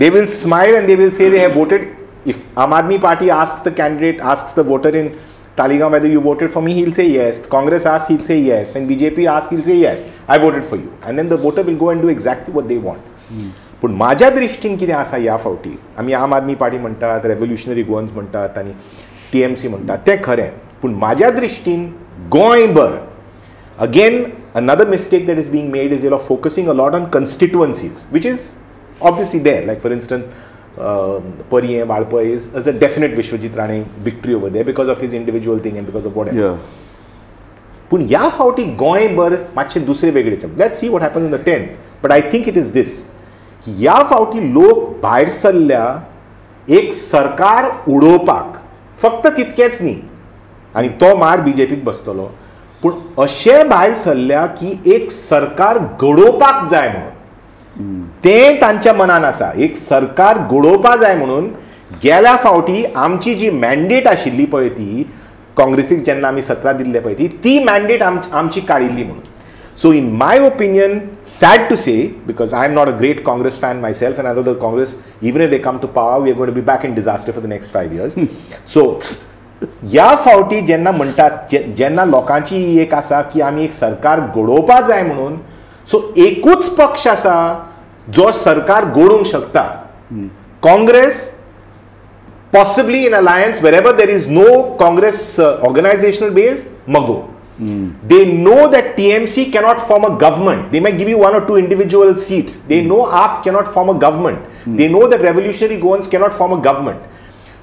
They will smile and they will say they have voted. If Aam Aadmi Party asks the candidate, asks the voter in Taligaon whether you voted for me, he'll say yes. Congress asks, he'll say yes. And BJP asks, he'll say yes, I voted for you. And then the voter will go and do exactly what they want. पूण म्हाज्या दृश्टीन कितें आसा ह्या फावटी, आमी आम Aadmi party म्हणटात, रेव्होल्युशनरी गोवन्स म्हणटात आनी टीएमसी म्हणटात, तें खरें. पूण म्हाज्या दृश्टीन गोंयभर again another mistake that is being made is you are focusing a lot on constituencies, which is obviously there. Like for instance, Pariem, Valpoi is a definite Vishwajit Rane victory over there because of his individual thing and because of whatever. Yeah. पूण ह्या फावटी गोंयभर मातशें दुसरे वेगळे. Let's see what happens on the 10th. But I think it is this की ह्या फावटी लोक भायर सरल्या एक सरकार उडोवपाक, फक्त तितकेंच न्ही, आनी तो मार बीजेपीक बसतलो, पूण अशें भायर सरल्या की एक सरकार घडोवपाक जाय म्हणून. तें तांच्या मनान आसा, एक सरकार घडोवपा जाय म्हणून. गेल्या फावटी आमची जी मॅन्डेट आशिल्ली पळय ती काँग्रेसीक जेन्ना आमी 17 दिल्ले पळय ती ती मॅन्डेट आमची काडिल्ली म्हणून. So in my opinion, sad to say, because I am not a great Congress fan myself, and I know the Congress, even if they come to power, we are going to be back in disaster for the next 5 years. So ह्या फावटी जेन्ना म्हणटात, जेन्ना लोकांची एक आसा की आमी एक सरकार घडोवपा जाय म्हणून, सो एकूच पक्ष आसा जो सरकार घडोवंक शकता, Congress, possibly in alliance wherever there is no Congress organizational base, Mago. They know that TMC cannot form a government. They might give you 1 or 2 individual seats. They know AAP cannot form a government. They know that Revolutionary Goans cannot form a government.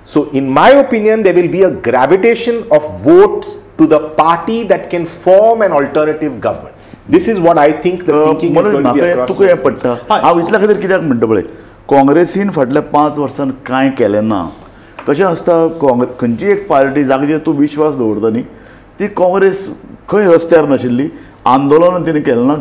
So in my opinion, there will be a gravitation of votes to the party that can form an alternative government. This is what I think the thinking is going to be across. तुका हें पडटा हांव इतल्या खातीर कित्याक म्हणटा पळय, काँग्रेसीन फाटल्या 5 वर्सांत कांय केलें ना. कशें आसता, काँग्रेस खंयची एक पार्टी जागेचेर तूं विश्वास दवरता न्ही, ती काँग्रेस खंय रस्त्यार नाशिल्ली, आंदोलन तिणें केलें ना.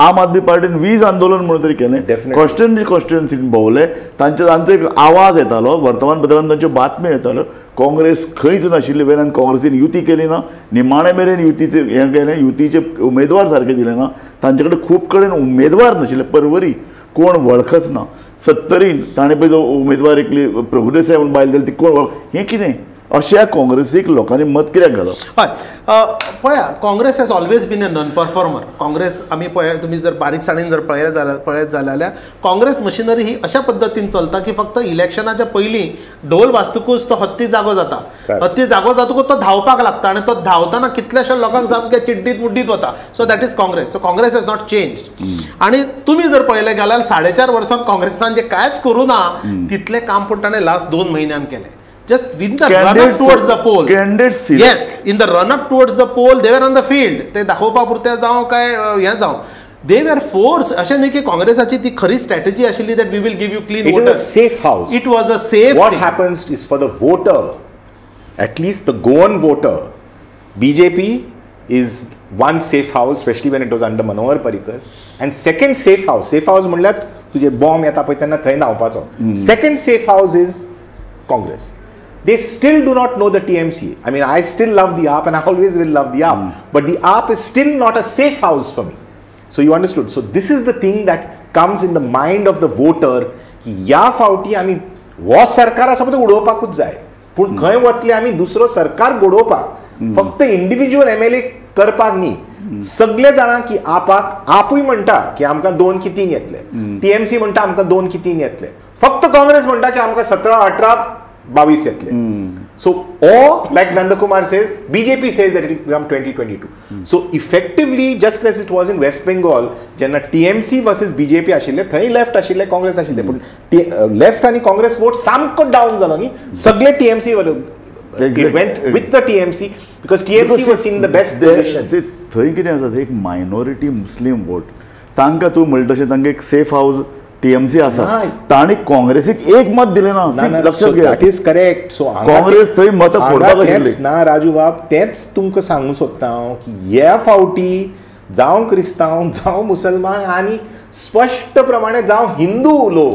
आम आदमी पार्टीन वीज आंदोलन म्हणून तरी केलें, कॉन्स्टिट्युएन्सी कॉन्स्टिट्युएन्सीन भोंवले, तांचे तांचो एक आवाज येतालो, वर्तमानपत्रान तांच्यो बातम्यो येताल्यो. काँग्रेस खंयच नाशिल्ली वेल्यान काँग्रेसीन युती केली ना, निमाणे मेरेन युतीचें हें केलें, युतीचे उमेदवार सारके दिले ना, तांचे कडेन खूब कडेन उमेदवार नाशिल्ले, परवरी कोण वळखच ना. सत्तरीन ताणें पळय जो उमेदवार एकली प्रभुदेसाय म्हणून बायल दिली, ती कोण वळख, हें कितें? अशा काँग्रेसीक लोकांनी मत कित्याक घालप? हय, पळया, Congress has always been a non performer. Congress आमी पळय, तुमी जर बारीकसाणेन जर पळयत जाल्यार काँग्रेस मशिनरी ही अशा पद्दतीन चलता की फक्त इलेक्शनाच्या पयलीं ढोल वाजतकूच तो हत्ती जागो जाता, हत्ती जागो जातकूच तो धांवपाक लागता आनी तो धांवतना कितल्याश्या लोकांक सामकें चिड्डीत मुड्डीत वता. So that is Congress. So Congress has not changed. आनी तुमी जर पळयलें जाल्यार 4.5 वर्सांत काँग्रेसान जें कांयच करूं ना तितलें काम पूण ताणें लास्ट 2 म्हयन्यान केलें. Just in the run up towards the poll. Candidates. Yes, in the run up towards the poll, they were on the field. ते दाखोवपा पुरते जावं काय हें जावं, they were forced. अशें न्ही की काँग्रेसाची ती खरी स्ट्रॅटेजी आशिल्ली that we will give you clean voters. It was a safe house. It was a safe. What happens is for the voter, at least the Goan voter, BJP is one safe house, especially when it was under Manohar Parrikar. And second safe house, safe house म्हणल्यार तुजे bomb येता पळय तेन्ना थंय न्हांवपाचो. Second safe house is Congress. They still do not know the TMC. I mean, I still love the AAP and I always will love the AAP. But the AAP is still not a safe house for me. So you understood. So this is the thing that comes in the mind of the voter की ह्या फावटी आमी हो सरकार आसा पळय तो उडोवपाकूच जाय, पूण खंय वतले आमी दुसरो सरकार घडोवपाक, फक्त इंडिव्हिज्युअल एमएलए करपाक न्ही. सगळे जाणां की आपाक आपूय म्हणटा की आमकां 2 की 3 येतले, टीएमसी म्हणटा आमकां 2 की 3 येतले, फक्त काँग्रेस म्हणटा की आमकां 17, 18, 22 येतले. So or like Nandakumar says, BJP says that it will become 20, 22. So effectively, just as it was in West Bengal, जेन्ना TMC versus BJP आशिल्ले, थंय लेफ्ट आशिल्ले, काँग्रेस आशिल्ले, पूण लेफ्ट आनी काँग्रेस वोट सामको डावन जालो न्ही, सगळे TMC it went with the TMC because TMC was in the best position. थंय कितें आसा, एक मायनॉरिटी मुस्लीम वोट तांकां तूं म्हणटा तशें तांकां एक सेफ हावज टीएमसी आसा, तांणी काँग्रेसीक एक मत दिलें ना. लक्षात घे, that is correct. So Congress थंय मतां फोडपाक आशिल्ली ना. राजू बाब, तेंच तुमकां सांगूंक सोदता हांव की ह्या फावटी जावं क्रिस्तांव, जावं मुसलमान आनी स्पश्ट प्रमाणे जावं हिंदू लोक,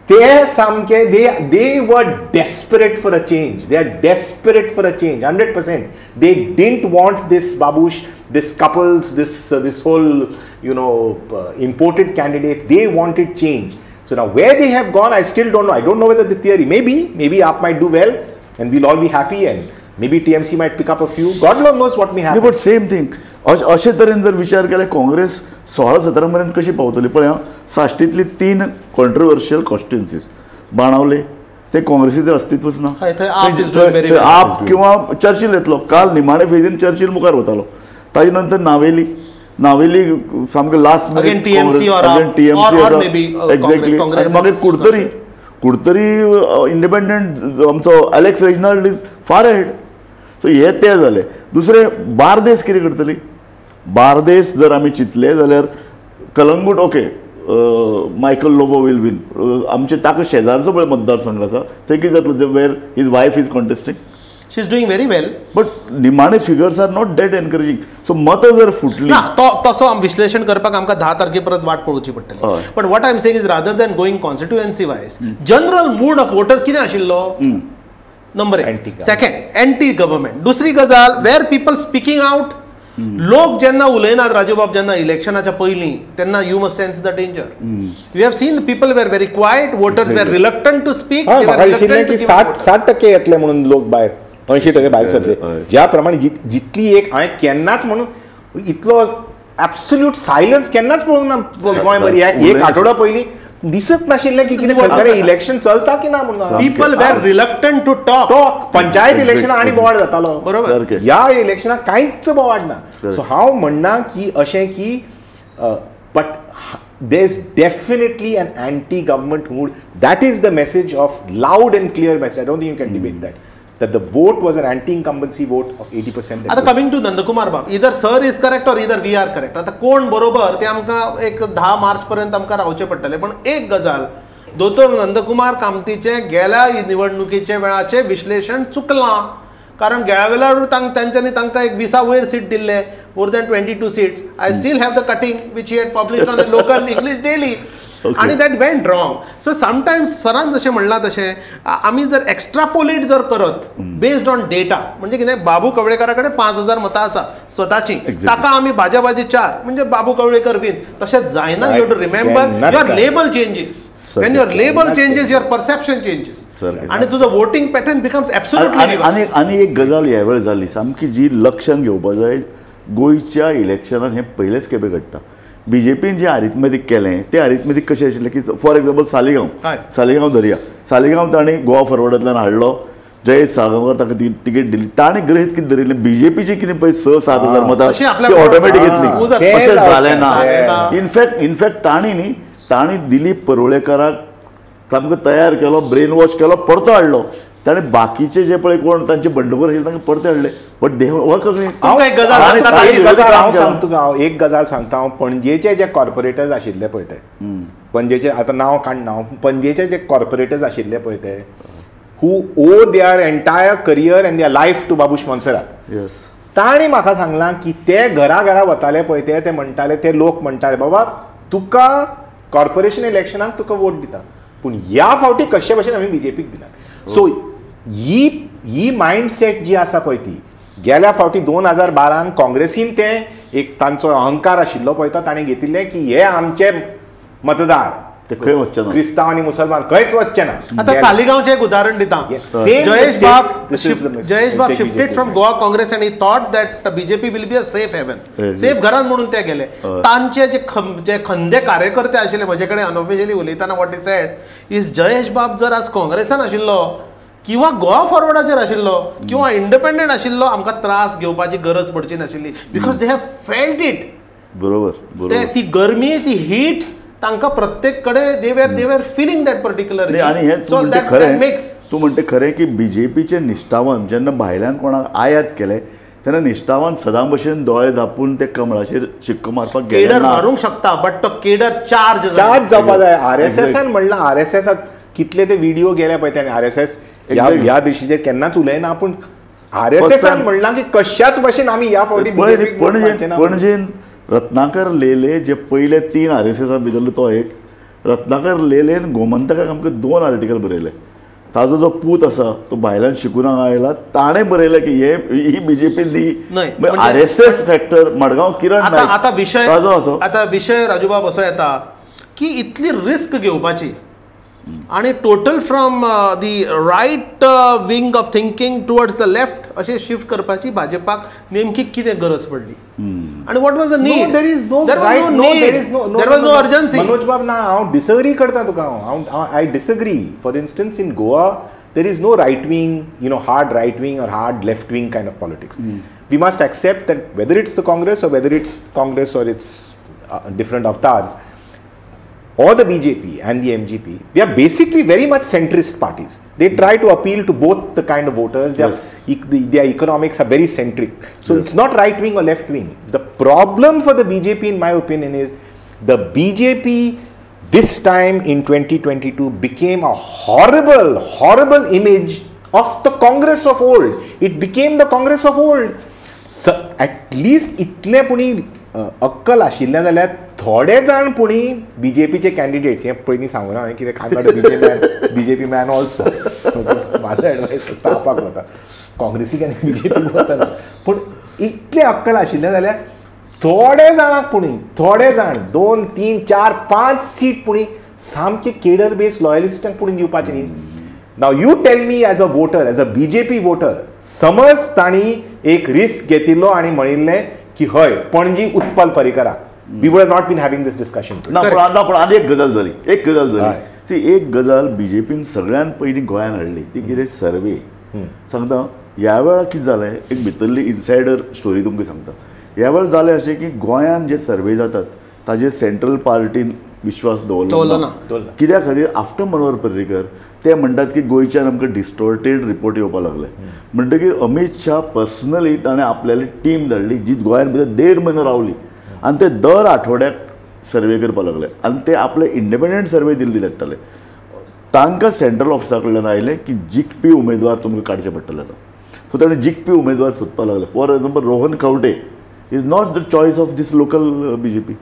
ते सामके they were desperate for a change. They are desperate for a change, 100%. They didn't want this Babush, this couples, this whole, you know, imported candidates. They wanted change. So now where they have gone, I still don't know. I don't know whether the theory, maybe AAP might do well and we'll all be happy, and maybe TMC might pick up a few. God alone knows what may happen. But same thing, अशे तरेन जर विचार केल्यार काँग्रेस 16-17 मेरेन कशी पावतली? पळय हां, साश्टींतली 3 कॉन्ट्रोवर्शियल कॉन्स्टिट्युन्सीज, बाणावले ते काँग्रेसीचें अस्तित्वच ना, आप किंवा चर्चिल येतलो, काल निमाणे फेजीन चर्चिल मुखार वतालो, ताजे नंतर नावेली, नावेली सामकें लास्ट टीएमसी एक्झॅक्टली, मागीर कुडतरी, कुडतरी इंडिपेंडंट आमचो Alex Reginald is far ahead. So हे ते जाले. दुसरें बार्देस कितें करतली? बार्देस जर आमी चिंतले जाल्यार Calangute okay, Michael Lobo will win. आमचे ताका शेजारचो पळय मतदारसंघ आसा थंय कितें जातलो, where his wife is contesting, she is doing very well, but निमाणे figures are not that encouraging. So मतां जर फुटली ना, तो तसो विश्लेषण करपाक आमकां 10 तारखे परत वाट पळोवची पडटली. But what I am saying is rather than going constituency wise, general mood of voter कितें आशिल्लो? Number 1. Second, anti government. दुसरी गजाल, वेर पीपल स्पिकींग आउट. लोक जेन्ना उलयनात राजूबाब, जेन्ना इलेक्शनाच्या पयलीं, तेन्ना you must sense the danger. You have seen people were very quiet, voters were reluctant to speak. 60% येतले म्हणून लोक भायर, 80% भायर सरले. ज्या प्रमाणे जितली एक हांवें केन्नाच म्हणून इतलो एब्सोल्यूट सायलन्स केन्नाच पळोवंक ना गोंयभर. एक आठवडो पयलीं दिसत नाशिल्लें की कितें खरें इलेक्शन चलता की ना म्हणून. People were reluctant to talk. Panchayat इलेक्शनाक आनी बोवाळ जातालो, बरोबर, ह्या इलेक्शनाक कांयच बोवाळ ना. सो हांव म्हणना की अशें की but there is definitely an anti government mood. That is the message of loud and clear message. I don't think you can debate that. That the vote was an anti-incumbency vote of 80%. आता coming to Nandkumar बाब, either sir is correct or either we are correct. आता कोण बरोबर ते आमकां एक 10 मार्च पर्यंत आमकां रावचें पडटलें. पण एक गजाल, दोतोर नंदकुमार कामतीचें गेल्या निवडणुकीच्या वेळाचें विश्लेशण चुकलां, कारण गेल्या वेळार तांच्यांनी तांकां एक 20 वयर सीट दिल्ले, more than 22 seats. I still have the cutting which he had published on a local English daily. आनी that went wrong. So sometimes सरान जशें म्हणलां तशें आमी जर एक्स्ट्रापोलेट जर करत बेस्ड ऑन डेटा, म्हणजे कितें, बाबू कवळेकारा कडेन 5000 मतां आसा स्वताची, ताका आमी भाज्या 4, म्हणजे बाबू कवळेकर विन्स. तशें जायना. You have to remember your label changes. When your label changes, your perception changes, आनी तुजो वोटिंग पॅटर्न बिकम्स एब्सोल्युटली. आनी एक गजाल ह्या वेळ जाली सामकी जी लक्षांत घेवपा जाय, गोंयच्या इलेक्शनान हें पयलेच खेपे घडटा. बीजेपीन जें अरिथमेटीक केलें तें अरिथमेटीक कशें आशिल्लें की फॉर एक्झाम्पल सालिगांव, सालिगांव धरया, सालिगांव तांणी गोवा फॉरवर्डांतल्यान हाडलो, जयेश साळगांवकर ताका तिकेट दिली, ताणें गृहीत कितें धरिल्लें, बीजेपीची कितें पळय 6-7 हजार मतां ती ऑटोमॅटीक येतली, अशें जालें ना. इनफॅक्ट तांणी न्ही, तांणी दिलीप परुळेकाराक सामको तयार केलो, ब्रेन वॉश केलो, परतो हाडलो. ताणें बाकीचे जे पळय कोण तांचे बंडखोर आशिल्ले तांकां परते हाडले. But they work. हांव सांगता तुका, हांव एक गजाल सांगता. हांव पणजेचे जे कॉर्पोरेटर्स आशिल्ले पळय ते, पणजेचे आतां नांव काडना हांव, पणजेचे जे कॉर्पोरेटर्स आशिल्ले पळय ते, who owe their entire career and their life to Babush Monserrate, तांणी म्हाका सांगलां की ते घरा घरा वताले पळय ते, ते म्हणटाले, ते लोक म्हणटाले, बाबा तुका कॉर्पोरेशन इलेक्शनाक तुका वोट दिता, पूण ह्या फावटी कशे भशेन आमी बीजेपीक दिनात. सो ही ही मायंडसेट जी आसा पळय ती गेल्या फावटी 2012 काँग्रेसीन ते एक तांचो अहंकार आशिल्लो पळय तो ताणें घेतिल्लें की हे आमचे मतदार ते खंय वचचे ना, क्रिस्तांव आनी मुसलमान खंयच वचचे ना. आतां सालिगांवचें एक उदाहरण दिता. जयेश बाब shifted from Goa Congress and he thought that BJP will be a safe haven, safe घरान म्हणून ते गेले. तांचे जे खंदे कार्यकर्ते आशिल्ले म्हजे कडेन अनऑफिशियली उलयतना what he said is Jayesh बाब जर आज काँग्रेसान आशिल्लो किंवा गोवा फॉरवर्डाचेर आशिल्लो किंवा इंडिपेंडंट आशिल्लो आमकां त्रास घेवपाची गरज पडची नाशिल्ली, because they have felt it. बरोबर, ती गरमी, ती हीट तांकां प्रत्येक कडेन they were feeling that particular. आनी हें तूं म्हणटा खरें, तूं म्हणटा खरें की बीजेपीचे निश्ठावन जेन्ना भायल्यान कोणाक आयात केले तेन्ना निश्ठावन सदां भशेन दोळे धापून ते कमळाचेर शिक्को मारपाक गेले. केडर मारूंक शकता बट तो केडर चार्ज जावपा जाय. आरएसएसान म्हणलां, आरएसएसाक कितले ते व्हिडिओ गेले पळय ते आरएसएस ह्या देशीचेर केन्नाच उलयना, पूण आरएसएसान म्हणलां की कश्याच भशेन आमी ह्या फावटी पणजेन रत्नाकर लेले जे पयले 3 आरएसएसा भितरलो तो एक रत्नाकर लेलेन गोमंतकाक आमकां 2 आर्टिकल बरयले. ताजो जो पूत आसा तो भायल्यान शिकून हांगा आयला, ताणें बरयलें की हे ही बीजेपी न्ही आरएसएस फॅक्टर मडगांव किरण. आतां विशय आतां विशय राजूबाब असो येता की इतली रिस्क घेवपाची आनी total from the right wing of thinking towards the left अशें शिफ्ट करपाची भाजपाक नेमकी कितें गरज पडली आनी what was the need? There is no there was no urgency. Manoj बाब ना, हांव डिसएग्री करता तुका. हांव I disagree. For instance in Goa there is no right wing, you know, hard right wing or hard left wing kind of politics. We must accept that whether it's the Congress or whether it's Congress or its different avatars or the BJP and the MGP, they are basically very much centrist parties. They try to appeal to both the kind of voters. Their, yes. Their economics are very centric. So yes. It's not right wing or left wing. The problem for the BJP, in my opinion, is the BJP this time in 2022 became a horrible, horrible image of the Congress of old. It became the Congress of old. So at least इतले पुणी अक्कल आशिल्लें जाल्यार थोडे जाण पुणी बीजेपीचे candidates, हें पयलीं सांगूं ना हांवें कितें I'm not a BJP man also, म्हाजो एडवायस तापाक वता, काँग्रेसीक आनी बीजेपीक वचना, पूण इतलें अक्कल आशिल्लें जाल्यार थोडे जाणांक पुणी, थोडे जाण 2, 3, 4, 5 सीट पुणी सामके केडर बेस लॉयलिस्टांक पुणी दिवपाचे न्ही. Now you tell me as a voter, as a BJP voter, समज तांणी एक रिस्क घेतिल्लो आनी म्हणिल्लें की हय Panaji Utpal पर्रीकराक, we would have not been having this discussion. ना पण आनी एक गजाल जाली, एक गजाल जाली सी, एक गजाल बीजेपीन सगळ्यान पयलीं गोंयान हाडली ती कितें सर्वे. सांगता ह्या वेळार कितें जालें, एक भितरली इनसायडर स्टोरी तुमकां सांगता. ह्या वेळार जालें अशें की गोंयान जे सर्वे जातात ताजेर सेंट्रल पार्टीन विश्वास दवरलो ना. कित्या खातीर आफ्टर मनोहर पर्रीकर ते म्हणटात की गोंयच्यान आमकां डिस्टॉर्टेड रिपोर्ट येवपाक लागले. म्हणटकीर अमीत शाह पर्सनली ताणें आपल्याली टीम धाडली जी गोंयान भितर 1.5 म्हयनो रावली आनी ते दर आठवड्याक सर्वे करपाक लागले आनी ते आपले इंडिपेंडंट सर्वे दिल्ली धाडटाले. तांकां सेंट्रल ऑफिसा कडल्यान आयलें की जिखपी उमेदवार तुमकां काडचे पडटले आतां. सो ताणें जिखपी उमेदवार सोदपाक लागले. For example Rohan Khaunte is not the choice of this local BJP,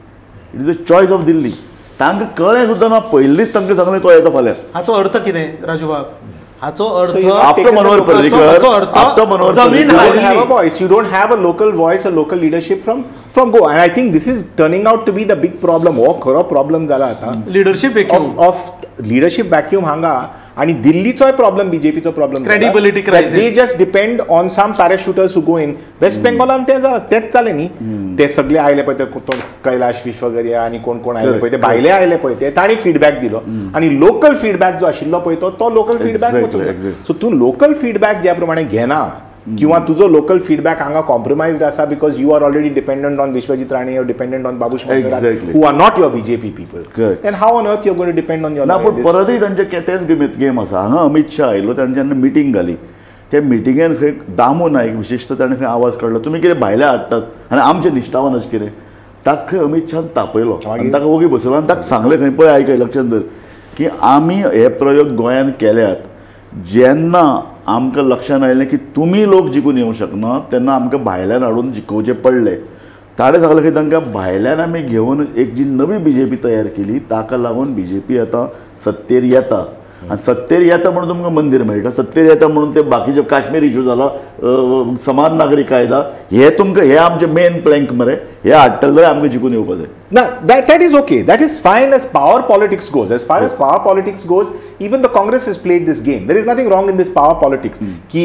it is the choice of Delhi. तांकां कळ्ळें सुद्दां ना, पयलींच तांकां सांगलें तो येता फाल्यां. हाचो अर्थ कितें राजूबाब? हाचो अर्थ आफ्टर मनोहर पर्रीकर जमीन have a voice. You don't have a local voice, a local leadership from Goa, and I think this is turning out to be the big problem. हो खरो प्रॉब्लम जाला आतां, leadership vacuum of leadership vacuum हांगा. आनी दिल्लीचोय problem, बीजेपीचो problem, credibility crisis. They just depend on some parachuters who go in. West बेंगॉलान ते तेच जालें न्ही, ते सगळे आयले पळय, ते कैलाश विश्वगर्या आनी कोण कोण आयले पळय, ते भायले आयले पळय, ते तांणी फिडबॅक दिलो आनी लोकल फिडबॅक जो आशिल्लो पळय तो लोकल फिडबॅक वचूंक. सो तूं लोकल फिडबॅक ज्या प्रमाणे घेना किंवा तुजो लोकल फीडबॅक हांगा कॉम्प्रोमायज्ड आसा because you are already dependent on Vishwajit Rane or dependent on Babush Monserrate who are not your BJP people, and how on earth you are going to depend on your. ना पूण परतूय तांचे तेच game आसा. हांगा अमीत शाह आयलो, ताणें जेन्ना meeting घाली त्या मिटिंगेन खंय दामू नायक विशेशत ताणें खंय आवाज काडलो, तुमी कितें भायले हाडटात आनी आमचे निश्ठावान अशें कितें. ताका खंय अमीत शाहान तापयलो आनी ताका ओगी बसयलो आनी ताका सांगलें खंय पळय आयकय लक्षांत धर की आमी हे प्रयोग गोंयान केल्यात, जेन्ना आमकां लक्षांत आयलें की तुमी लोक जिखून येवंक शकना तेन्ना आमकां भायल्यान हाडून जिखोवचें पडलें. ताणें सांगलें की तांकां भायल्यान आमी घेवन एक जी नवी बीजेपी तयार केली ताका लागून बीजेपी आतां सत्तेर येता. आनी सत्तेर येता म्हणून तुमकां मंदीर मेळटा, सत्तेर येता म्हणून ते बाकीचे काश्मीर इशू जाला, समान नागरी कायदा, हे तुमकां हे आमचे मेन प्लँक मरे, हे हाडटले जाल्यार आमकां जिखून येवपा जाय. ना, that is okay, that is fine as power politics goes. As far as power politics goes, even the Congress has played this game. There is nothing wrong in this power politics की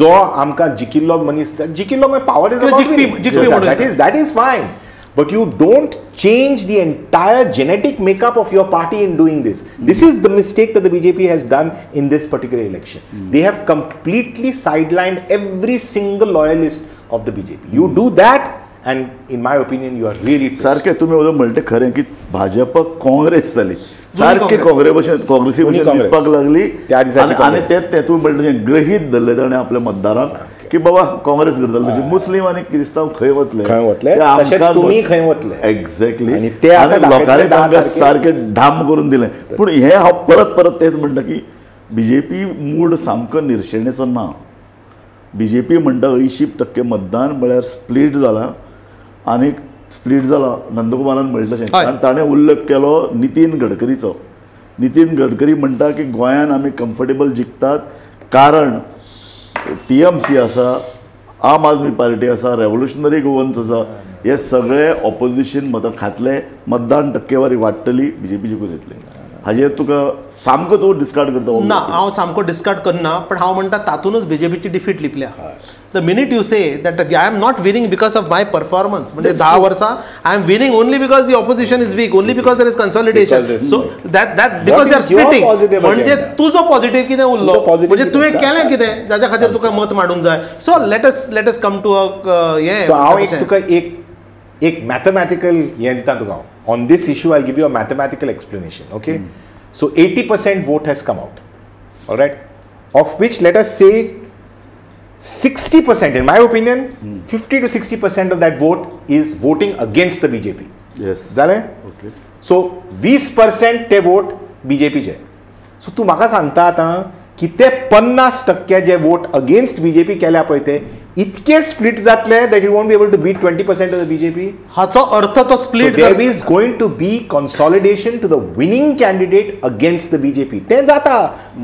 जो आमकां जिखिल्लो मनीस जिखिल्लो मागीर power is about, that is fine. But you don't change the entire genetic makeup of your party in doing this. This is the mistake that the BJP has done in this particular election. They have completely sidelined every single loyalist of the BJP. You do that, and in my opinion, you are really toast. सारखे तुम्ही म्हणले खरें की भाजप काँग्रेस जाली, सारखे काँग्रेसी भशेन दिसपाक लागली. आनी तेच ते तुमी म्हणले गृहीत धरले ताणें आपल्या मतदारांक की बाबा काँग्रेस करताले तशें मुस्लीम आनी क्रिस्तांव खंय वतले, खंय वतले, तशें तुमी खंय वतले. एक्झॅक्टली. आनी लोकांनी तांकां सारकें धाम करून दिलें. पूण हें हांव परत परत तेच म्हणटा की बीजेपी मूड सामको निर्शेणेचो ना. बीजेपी म्हणटा 80% मतदान म्हळ्यार स्प्लीट जालां आनी स्प्लीट जाला नंदकुमारान म्हणलें तशें. आनी ताणें उल्लेख केलो नितीन गडकरीचो. नितीन गडकरी म्हणटा की गोंयान आमी कम्फर्टेबल जिखतात कारण TMC आसा, आम आदमी पार्टी आसा, रेवोल्युशनरी गोवन्स आसा, हे सगळे ऑपोजिशन मतां खातले, मतदान टक्केवारी वाडटली, बीजेपी जिखून येतली. हाजेर तुका सामको तूं डिस्कार्ड करता? ना, हांव सामको डिस्कार्ड करना, पण हांव म्हणटा तातूंतच बीजेपीची defeat लिपल्या. The minute you say that I am not winning because of my performance, म्हणजे 10 वर्सां I am winning only because the opposition is weak, only because there is consolidation, so that that because they are splitting, म्हणजे तुजो positive कितें उरलो, म्हणजे तुवें केलें कितें जाच्या खातीर तुका मत मांडूंक जाय. So let us come to a हें. हांव एक तुका एक मॅथमॅटिकल हें दिता तुका on this issue. I give you a mathematical explanation. Okay, so 80% vote has come out, alright, of which let us say 60%, in my opinion, 50 to 60% of that vote is voting against the BJP. Yes. जालें? Okay. So 20% ते vote BJP चे. So तूं म्हाका सांगता आतां की ते 50% जे vote against BJP केल्या पळय ते इतके स्प्लीट जातले that you won't be able to beat 20% of the BJP. हाचो अर्थ तो split, there is going to be consolidation to the winning candidate against the BJP. तें जाता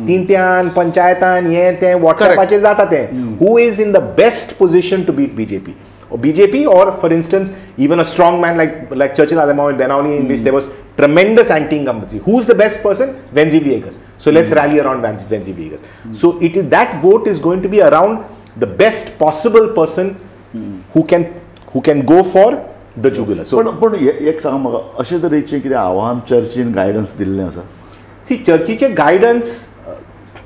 तिंट्यान, पंचायतान, हें तें वॉट्सएपाचेर जाता तें. Who is in the best position to beat BJP? BJP or for instance even a strong man like Churchill Alemao in Benaulim, in which there was tremendous anti-incumbency. Who's the best person? Venzi Viegas. So let's rally around Venzi Viegas. So it is that vote is going to be around the best possible person who can go for the jugular. So पण एक सांग म्हाका, अशे तरेचें कितें आव्हान चर्चीन guidance दिल्लें आसा? सी, चर्चीचें guidance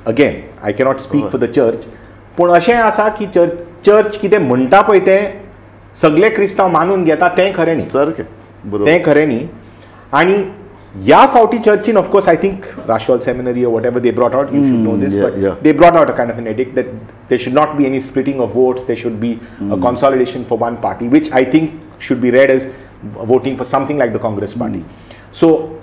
again I cannot speak for the church, पूण अशें आसा की चर्च कितें म्हणटा पळय तें सगळे क्रिस्तांव मानून घेता तें खरें न्ही. सारकें, बरोबर, तें खरें न्ही. आनी ह्या फावटी चर्चीन of course I think Rachol seminary or whatever they brought out, you should know this, but they brought out a kind of an edict that there should not be any splitting of votes, there should be a consolidation for one party, which I think should be read as voting for something like the Congress party. So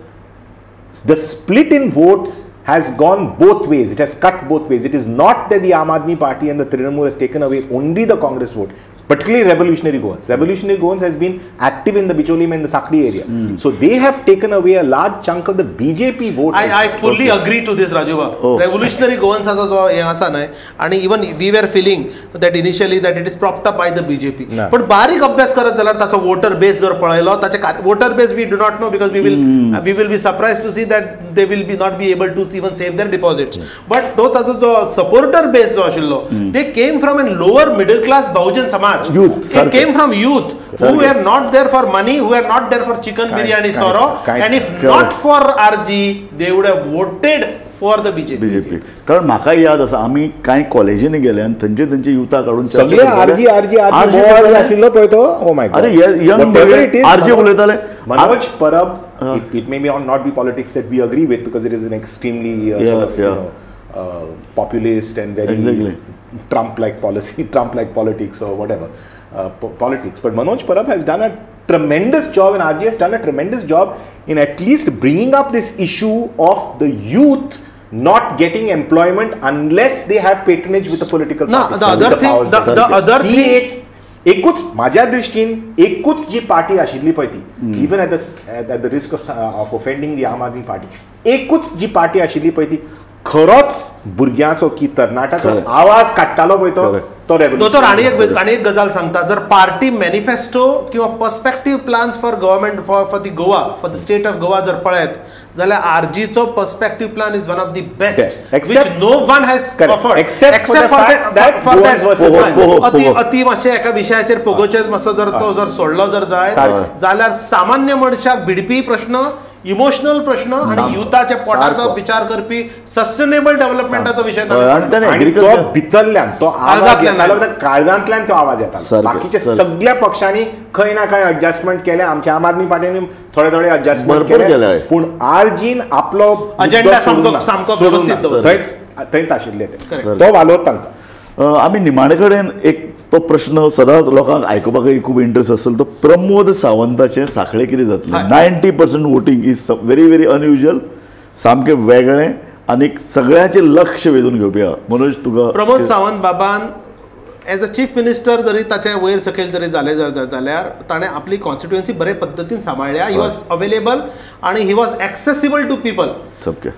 the split in votes has gone both ways. It has cut both ways. It is not that the Aam Aadmi Party and the Trinamool has taken away only the Congress vote, particularly Revolutionary Goans. Revolutionary Goans has been active in the Bicholim and the Sakdi area. So they have taken away a large chunk of the BJP vote. I fully agree to this, Rajuba. Revolutionary Goans aso jo हे आसा न्हय, आनी even we were feeling that initially that it is propped up by the BJP. But बारीक अभ्यास करत जाल्यार ताचो water बेस जर पळयलो, ताचे voter base we do not know, because we will be surprised to see that they will be not be able to even save their deposits. But तो ताचो जो सपोर्टर बेस जो आशिल्लो, they came from an lower middle class Bahujan Samaj. Youth. It came from youth who were not there for money, who were not there for chicken biryani sorrow, and if not for RG, they would have voted for the BJP. BJP. कारण म्हाका याद आसा आमी कांय कॉलेजींनी गेले आनी थंयचे थंयचे युथा काडून सगळे आरजी आरजी आरजी आशिल्लो पळय तो. ओ my God, अरे यंग आरजी उलयताले. Manoj Parab, it may be not be politics that we agree with, because it is an extremely sort of, you know, populist and very Trump-like policy, Trump-like politics or whatever politics. But Manoj Parab has done a tremendous job, and RG has done a tremendous job in at least bringing up this issue of the youth not getting employment unless they have patronage with the political party. The other thing, the other thing, एकूच माझ्या दृष्टीन एकूच जी party आशिल्ली पळय ती, even at the risk of offending the Aam Aadmi Party, एकूच जी party आशिल्ली पळय ती खरोच भुरग्यांचो की तरणाट्याचो आवाज काडटालो पळय तो तो दोतोर. आनी एक गजाल सांगता, जर पार्टी मॅनिफेस्टो किंवा perspective plans for government for the Goa for the state of Goa जर पळयत जाल्यार आरजीचो perspective plan is one of the best which no one has offered except for that. अति मातशें एका विशयाचेर पोगोचेर मातसो जर तो जर सोडलो जर जायत जाल्यार सामान्य मनशाक भिडपी प्रश्न, इमोशनल प्रश्न आणि युथाच्या पोटाचो विचार करपी सस्टेनेबल डेव्हलपमेंटाचो विशय तो भितरल्यान तो आवाज येतालो, काळजांतल्यान तो आवाज येतालो. बाकीच्या सगळ्या पक्षांनी खंय ना खंय एडजस्टमेंट केले, आमच्या आम आदमी पार्टीन थोडे थोडे एडजस्टमेंट केले, पूण आरजीन आपलो अजेंडा सामको सामको व्यवस्थीत थंयच आशिल्ले, तो वालोर तांकां. आमी निमाणे कडेन एक तो प्रश्न सदांच लोकांक आयकुपाकय खूब इंट्रस्ट आसतलो, तो प्रमोद सावंताचें साखळे कितें जातलें? 90% voting is very very unusual, सामकें वेगळें आनी सगळ्यांचें लक्ष वेधून घेवपी आहा. मनोज तुका प्रमोद सावंत बाबान एज अ चीफ मिनिस्टर जरी ताचे वयर सकयल जरी जालें जाल्यार ताणें आपली कॉन्स्टिट्युएन्सी बरे पद्दतीन सांबाळ्ळ्या. He was available आनी he was accessible to people. सामकें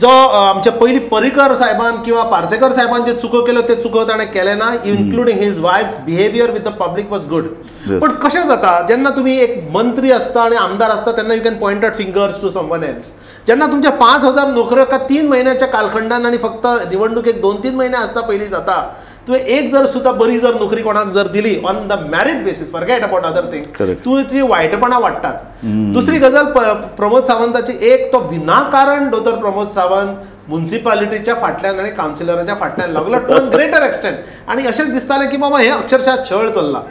जो आमच्या पयलीं पर्रीकर साहेबान किंवा पार्सेकर साहेबान जे चुको केल्यो ते चुको ताणें केले ना, including his wife's behaviour with the public was good. पूण कशें जाता जेन्ना तुमी एक मंत्री आसता आनी आमदार आसता तेन्ना you can point out fingers to someone else. जेन्ना तुमच्या 5,000 नोकऱ्यो का 3 म्हयन्याच्या कालखंडान आनी फक्त निवडणुकेक 2-3 म्हयने आसता पयलीं जाता, तुवें एक जर सुद्दां बरी जर नोकरी कोणाक जर दिली on the merit basis, forget about other things, तुवें ती वायटपणां वाडटात. दुसरी गजाल प्रमोद सावंताची एक तो विनाकारण दोतोर प्रमोद सावंत मुन्सिपालिटीच्या फाटल्यान आनी कावन्सिलराच्या फाटल्यान लागलो टू अ ग्रेटर एक्सटेंट, आनी अशेंच दिसतालें की बाबा हें अक्षरशः छळ चल्ला.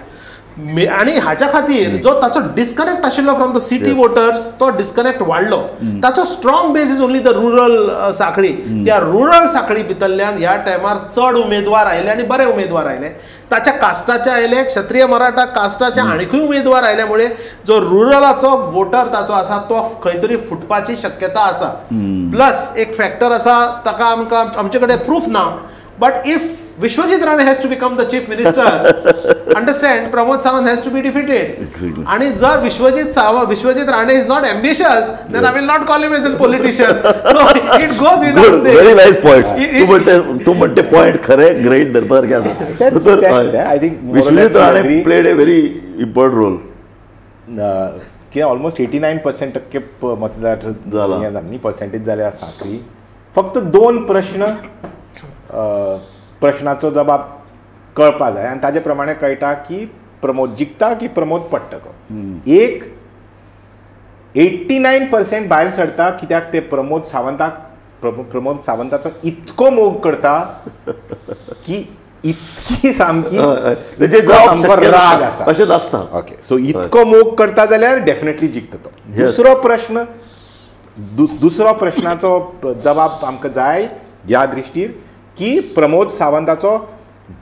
आनी हाच्या खातीर जो ताचो डिस्कनेक्ट आशिल्लो फ्रॉम the city voters तो डिस्कनेक्ट वाडलो. ताचो strong base is only the rural Sanquelim. त्या रुरल सांखळी भितरल्यान ह्या टायमार चड उमेदवार आयले आनी बरे उमेदवार आयले. ताच्या कास्टाचे आयले, क्षत्रीय मराठा कास्टाचे आनीकूय उमेदवार आयल्या मुळे जो रुरलाचो वोटर ताचो आसा तो खंय तरी फुटपाची शक्यता आसा. प्लस एक फॅक्टर आसा ताका आमकां आमचे कडेन प्रूफ ना, but if Vishwajit Rane has to become the chief minister, understand, Pramod Sawant has to be defeated. Exactly. And if Vishwajit Rane is not ambitious, then I will not call him as a politician. So it goes without saying. Very nice point. तू म्हणते point खरे ग्रहीत धरपासारखे आसा. I think Vishwajit Rane played a very important role. की almost 89% टक्के मतदार झाला percentage जाले सांखळी. फक्त 2 प्रश्न प्रश्नाचो जबाब कळपा जाय आनी ताजे प्रमाणे कळटा की प्रमोद जिखता की प्रमोद पडटा. एक 89% भायर सरता कित्याक ते प्रमोद सावंताक प्रमोद सावंताचो इतको मोग करता की इतकी सामकी राग आसा अशेंच आसता. ओके, सो इतको मोग करता जाल्यार डेफिनेटली जिखता तो. दुसरो प्रश्न, दुसरो प्रश्नाचो जबाब आमकां जाय ह्या दृश्टीर की Pramod सावंताचो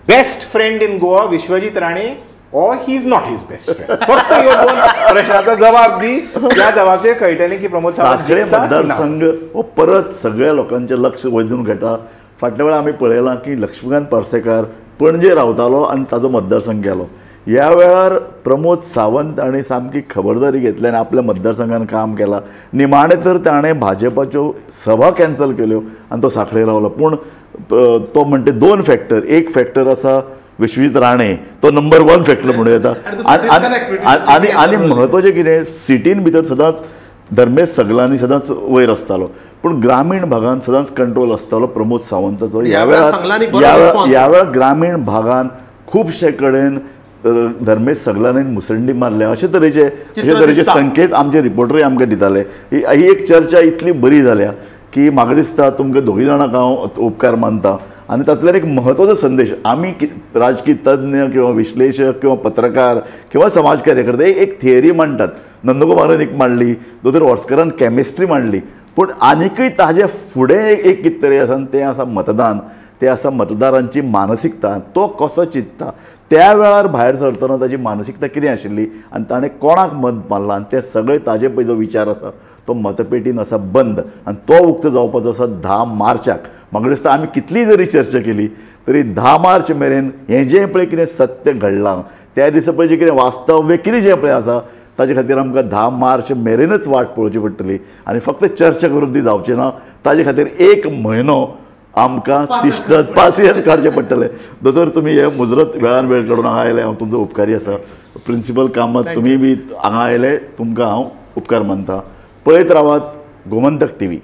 best friend in Goa Vishwajit Rane or he is not his best friend. फक्त ह्यो 2 प्रश्नाचो जबाब दी, त्या जबाबचेर कळटलें की प्रमोद सावंत सांखळे मतदारसंघ हो परत सगळ्या लोकांचें लक्ष वेधून घेता. फाटल्या वेळार आमी पळयलां की लक्ष्मीकांत पार्सेकार पणजे रावतालो आनी ताजो मतदारसंघ गेलो. ह्या वेळार प्रमोद सावंत हाणें सामकी खबरदारी घेतली आनी आपल्या मतदारसंघान काम केलां. निमाणें तर ताणें भाजपाच्यो सभा कॅन्सल केल्यो आनी तो सांखळे रावलो. पूण तो म्हणटा 2 फॅक्टर, एक फॅक्टर आसा विश्वजीत राणे, तो नंबर 1 फॅक्टर म्हणूं येता. आनी आनी म्हत्वाचें कितें, सिटीन भितर सदांच धर्मेश सगलांनी सदांच वयर आसतालो, पूण ग्रामीण भागान सदांच कंट्रोल आसतालो प्रमोद सावंताचो. ह्या वेळार ग्रामीण भागान खुबशे कडेन धर्मेश सगलांनी मुसंडी मारल्या अशे तरेचे संकेत आमचे रिपोर्टरूय आमकां दिताले. ही एक चर्चा इतली बरी जाल्या की म्हाका दिसता तुमकां दोगूय जाणांक हांव उपकार मानता. आनी तातूंतल्यान एक म्हत्वाचो संदेश आमी राजकीय तज्ञ किंवा विश्लेशक किंवा पत्रकार किंवा समाज कार्यकर्ते एक थियरी मांडटात. नंदकुमारान एक मांडली, दोतोर वॉर्सकरान केमिस्ट्री मांडली, पूण आनीकय ताजे फुडें एक कितें तरी आसा आनी तें आसा मतदान, तें आसा मतदारांची मानसिकता. तो कसो चिंतता त्या वेळार भायर सरतना ताजी मानसिकता कितें आशिल्ली आनी ताणें कोणाक मत मारलां आनी तें सगळें ताजे पळय जो विचार आसा तो मतपेटीन आसा बंद आनी तो उक्तो जावपाचो आसा 10 मार्चाक. म्हाका दिसता आमी कितली जरी चर्चा केली तरी 10 मार्च मेरेन हें जें पळय कितें सत्य घडलां त्या दिसा पळय जें कितें वास्तव्य कितें जें पळय आसा ताजे खातीर आमकां 10 मार्च मेरेनच वाट पळोवची पडटली आनी फक्त चर्चा करून ती जावची ना. ताजे खातीर 1 म्हयनो आमकां तिश्टत पासियेंस काडचें पडटलें. दोतोर तुमी हे मुजरत वेळान वेळ काडून हांगा आयले, हांव तुमचो उपकारी आसा. प्रिंसिपल कामत तुमी बी हांगा आयले, तुमकां हांव उपकार मानता. पळयत रावात गोमंतक टीव्ही.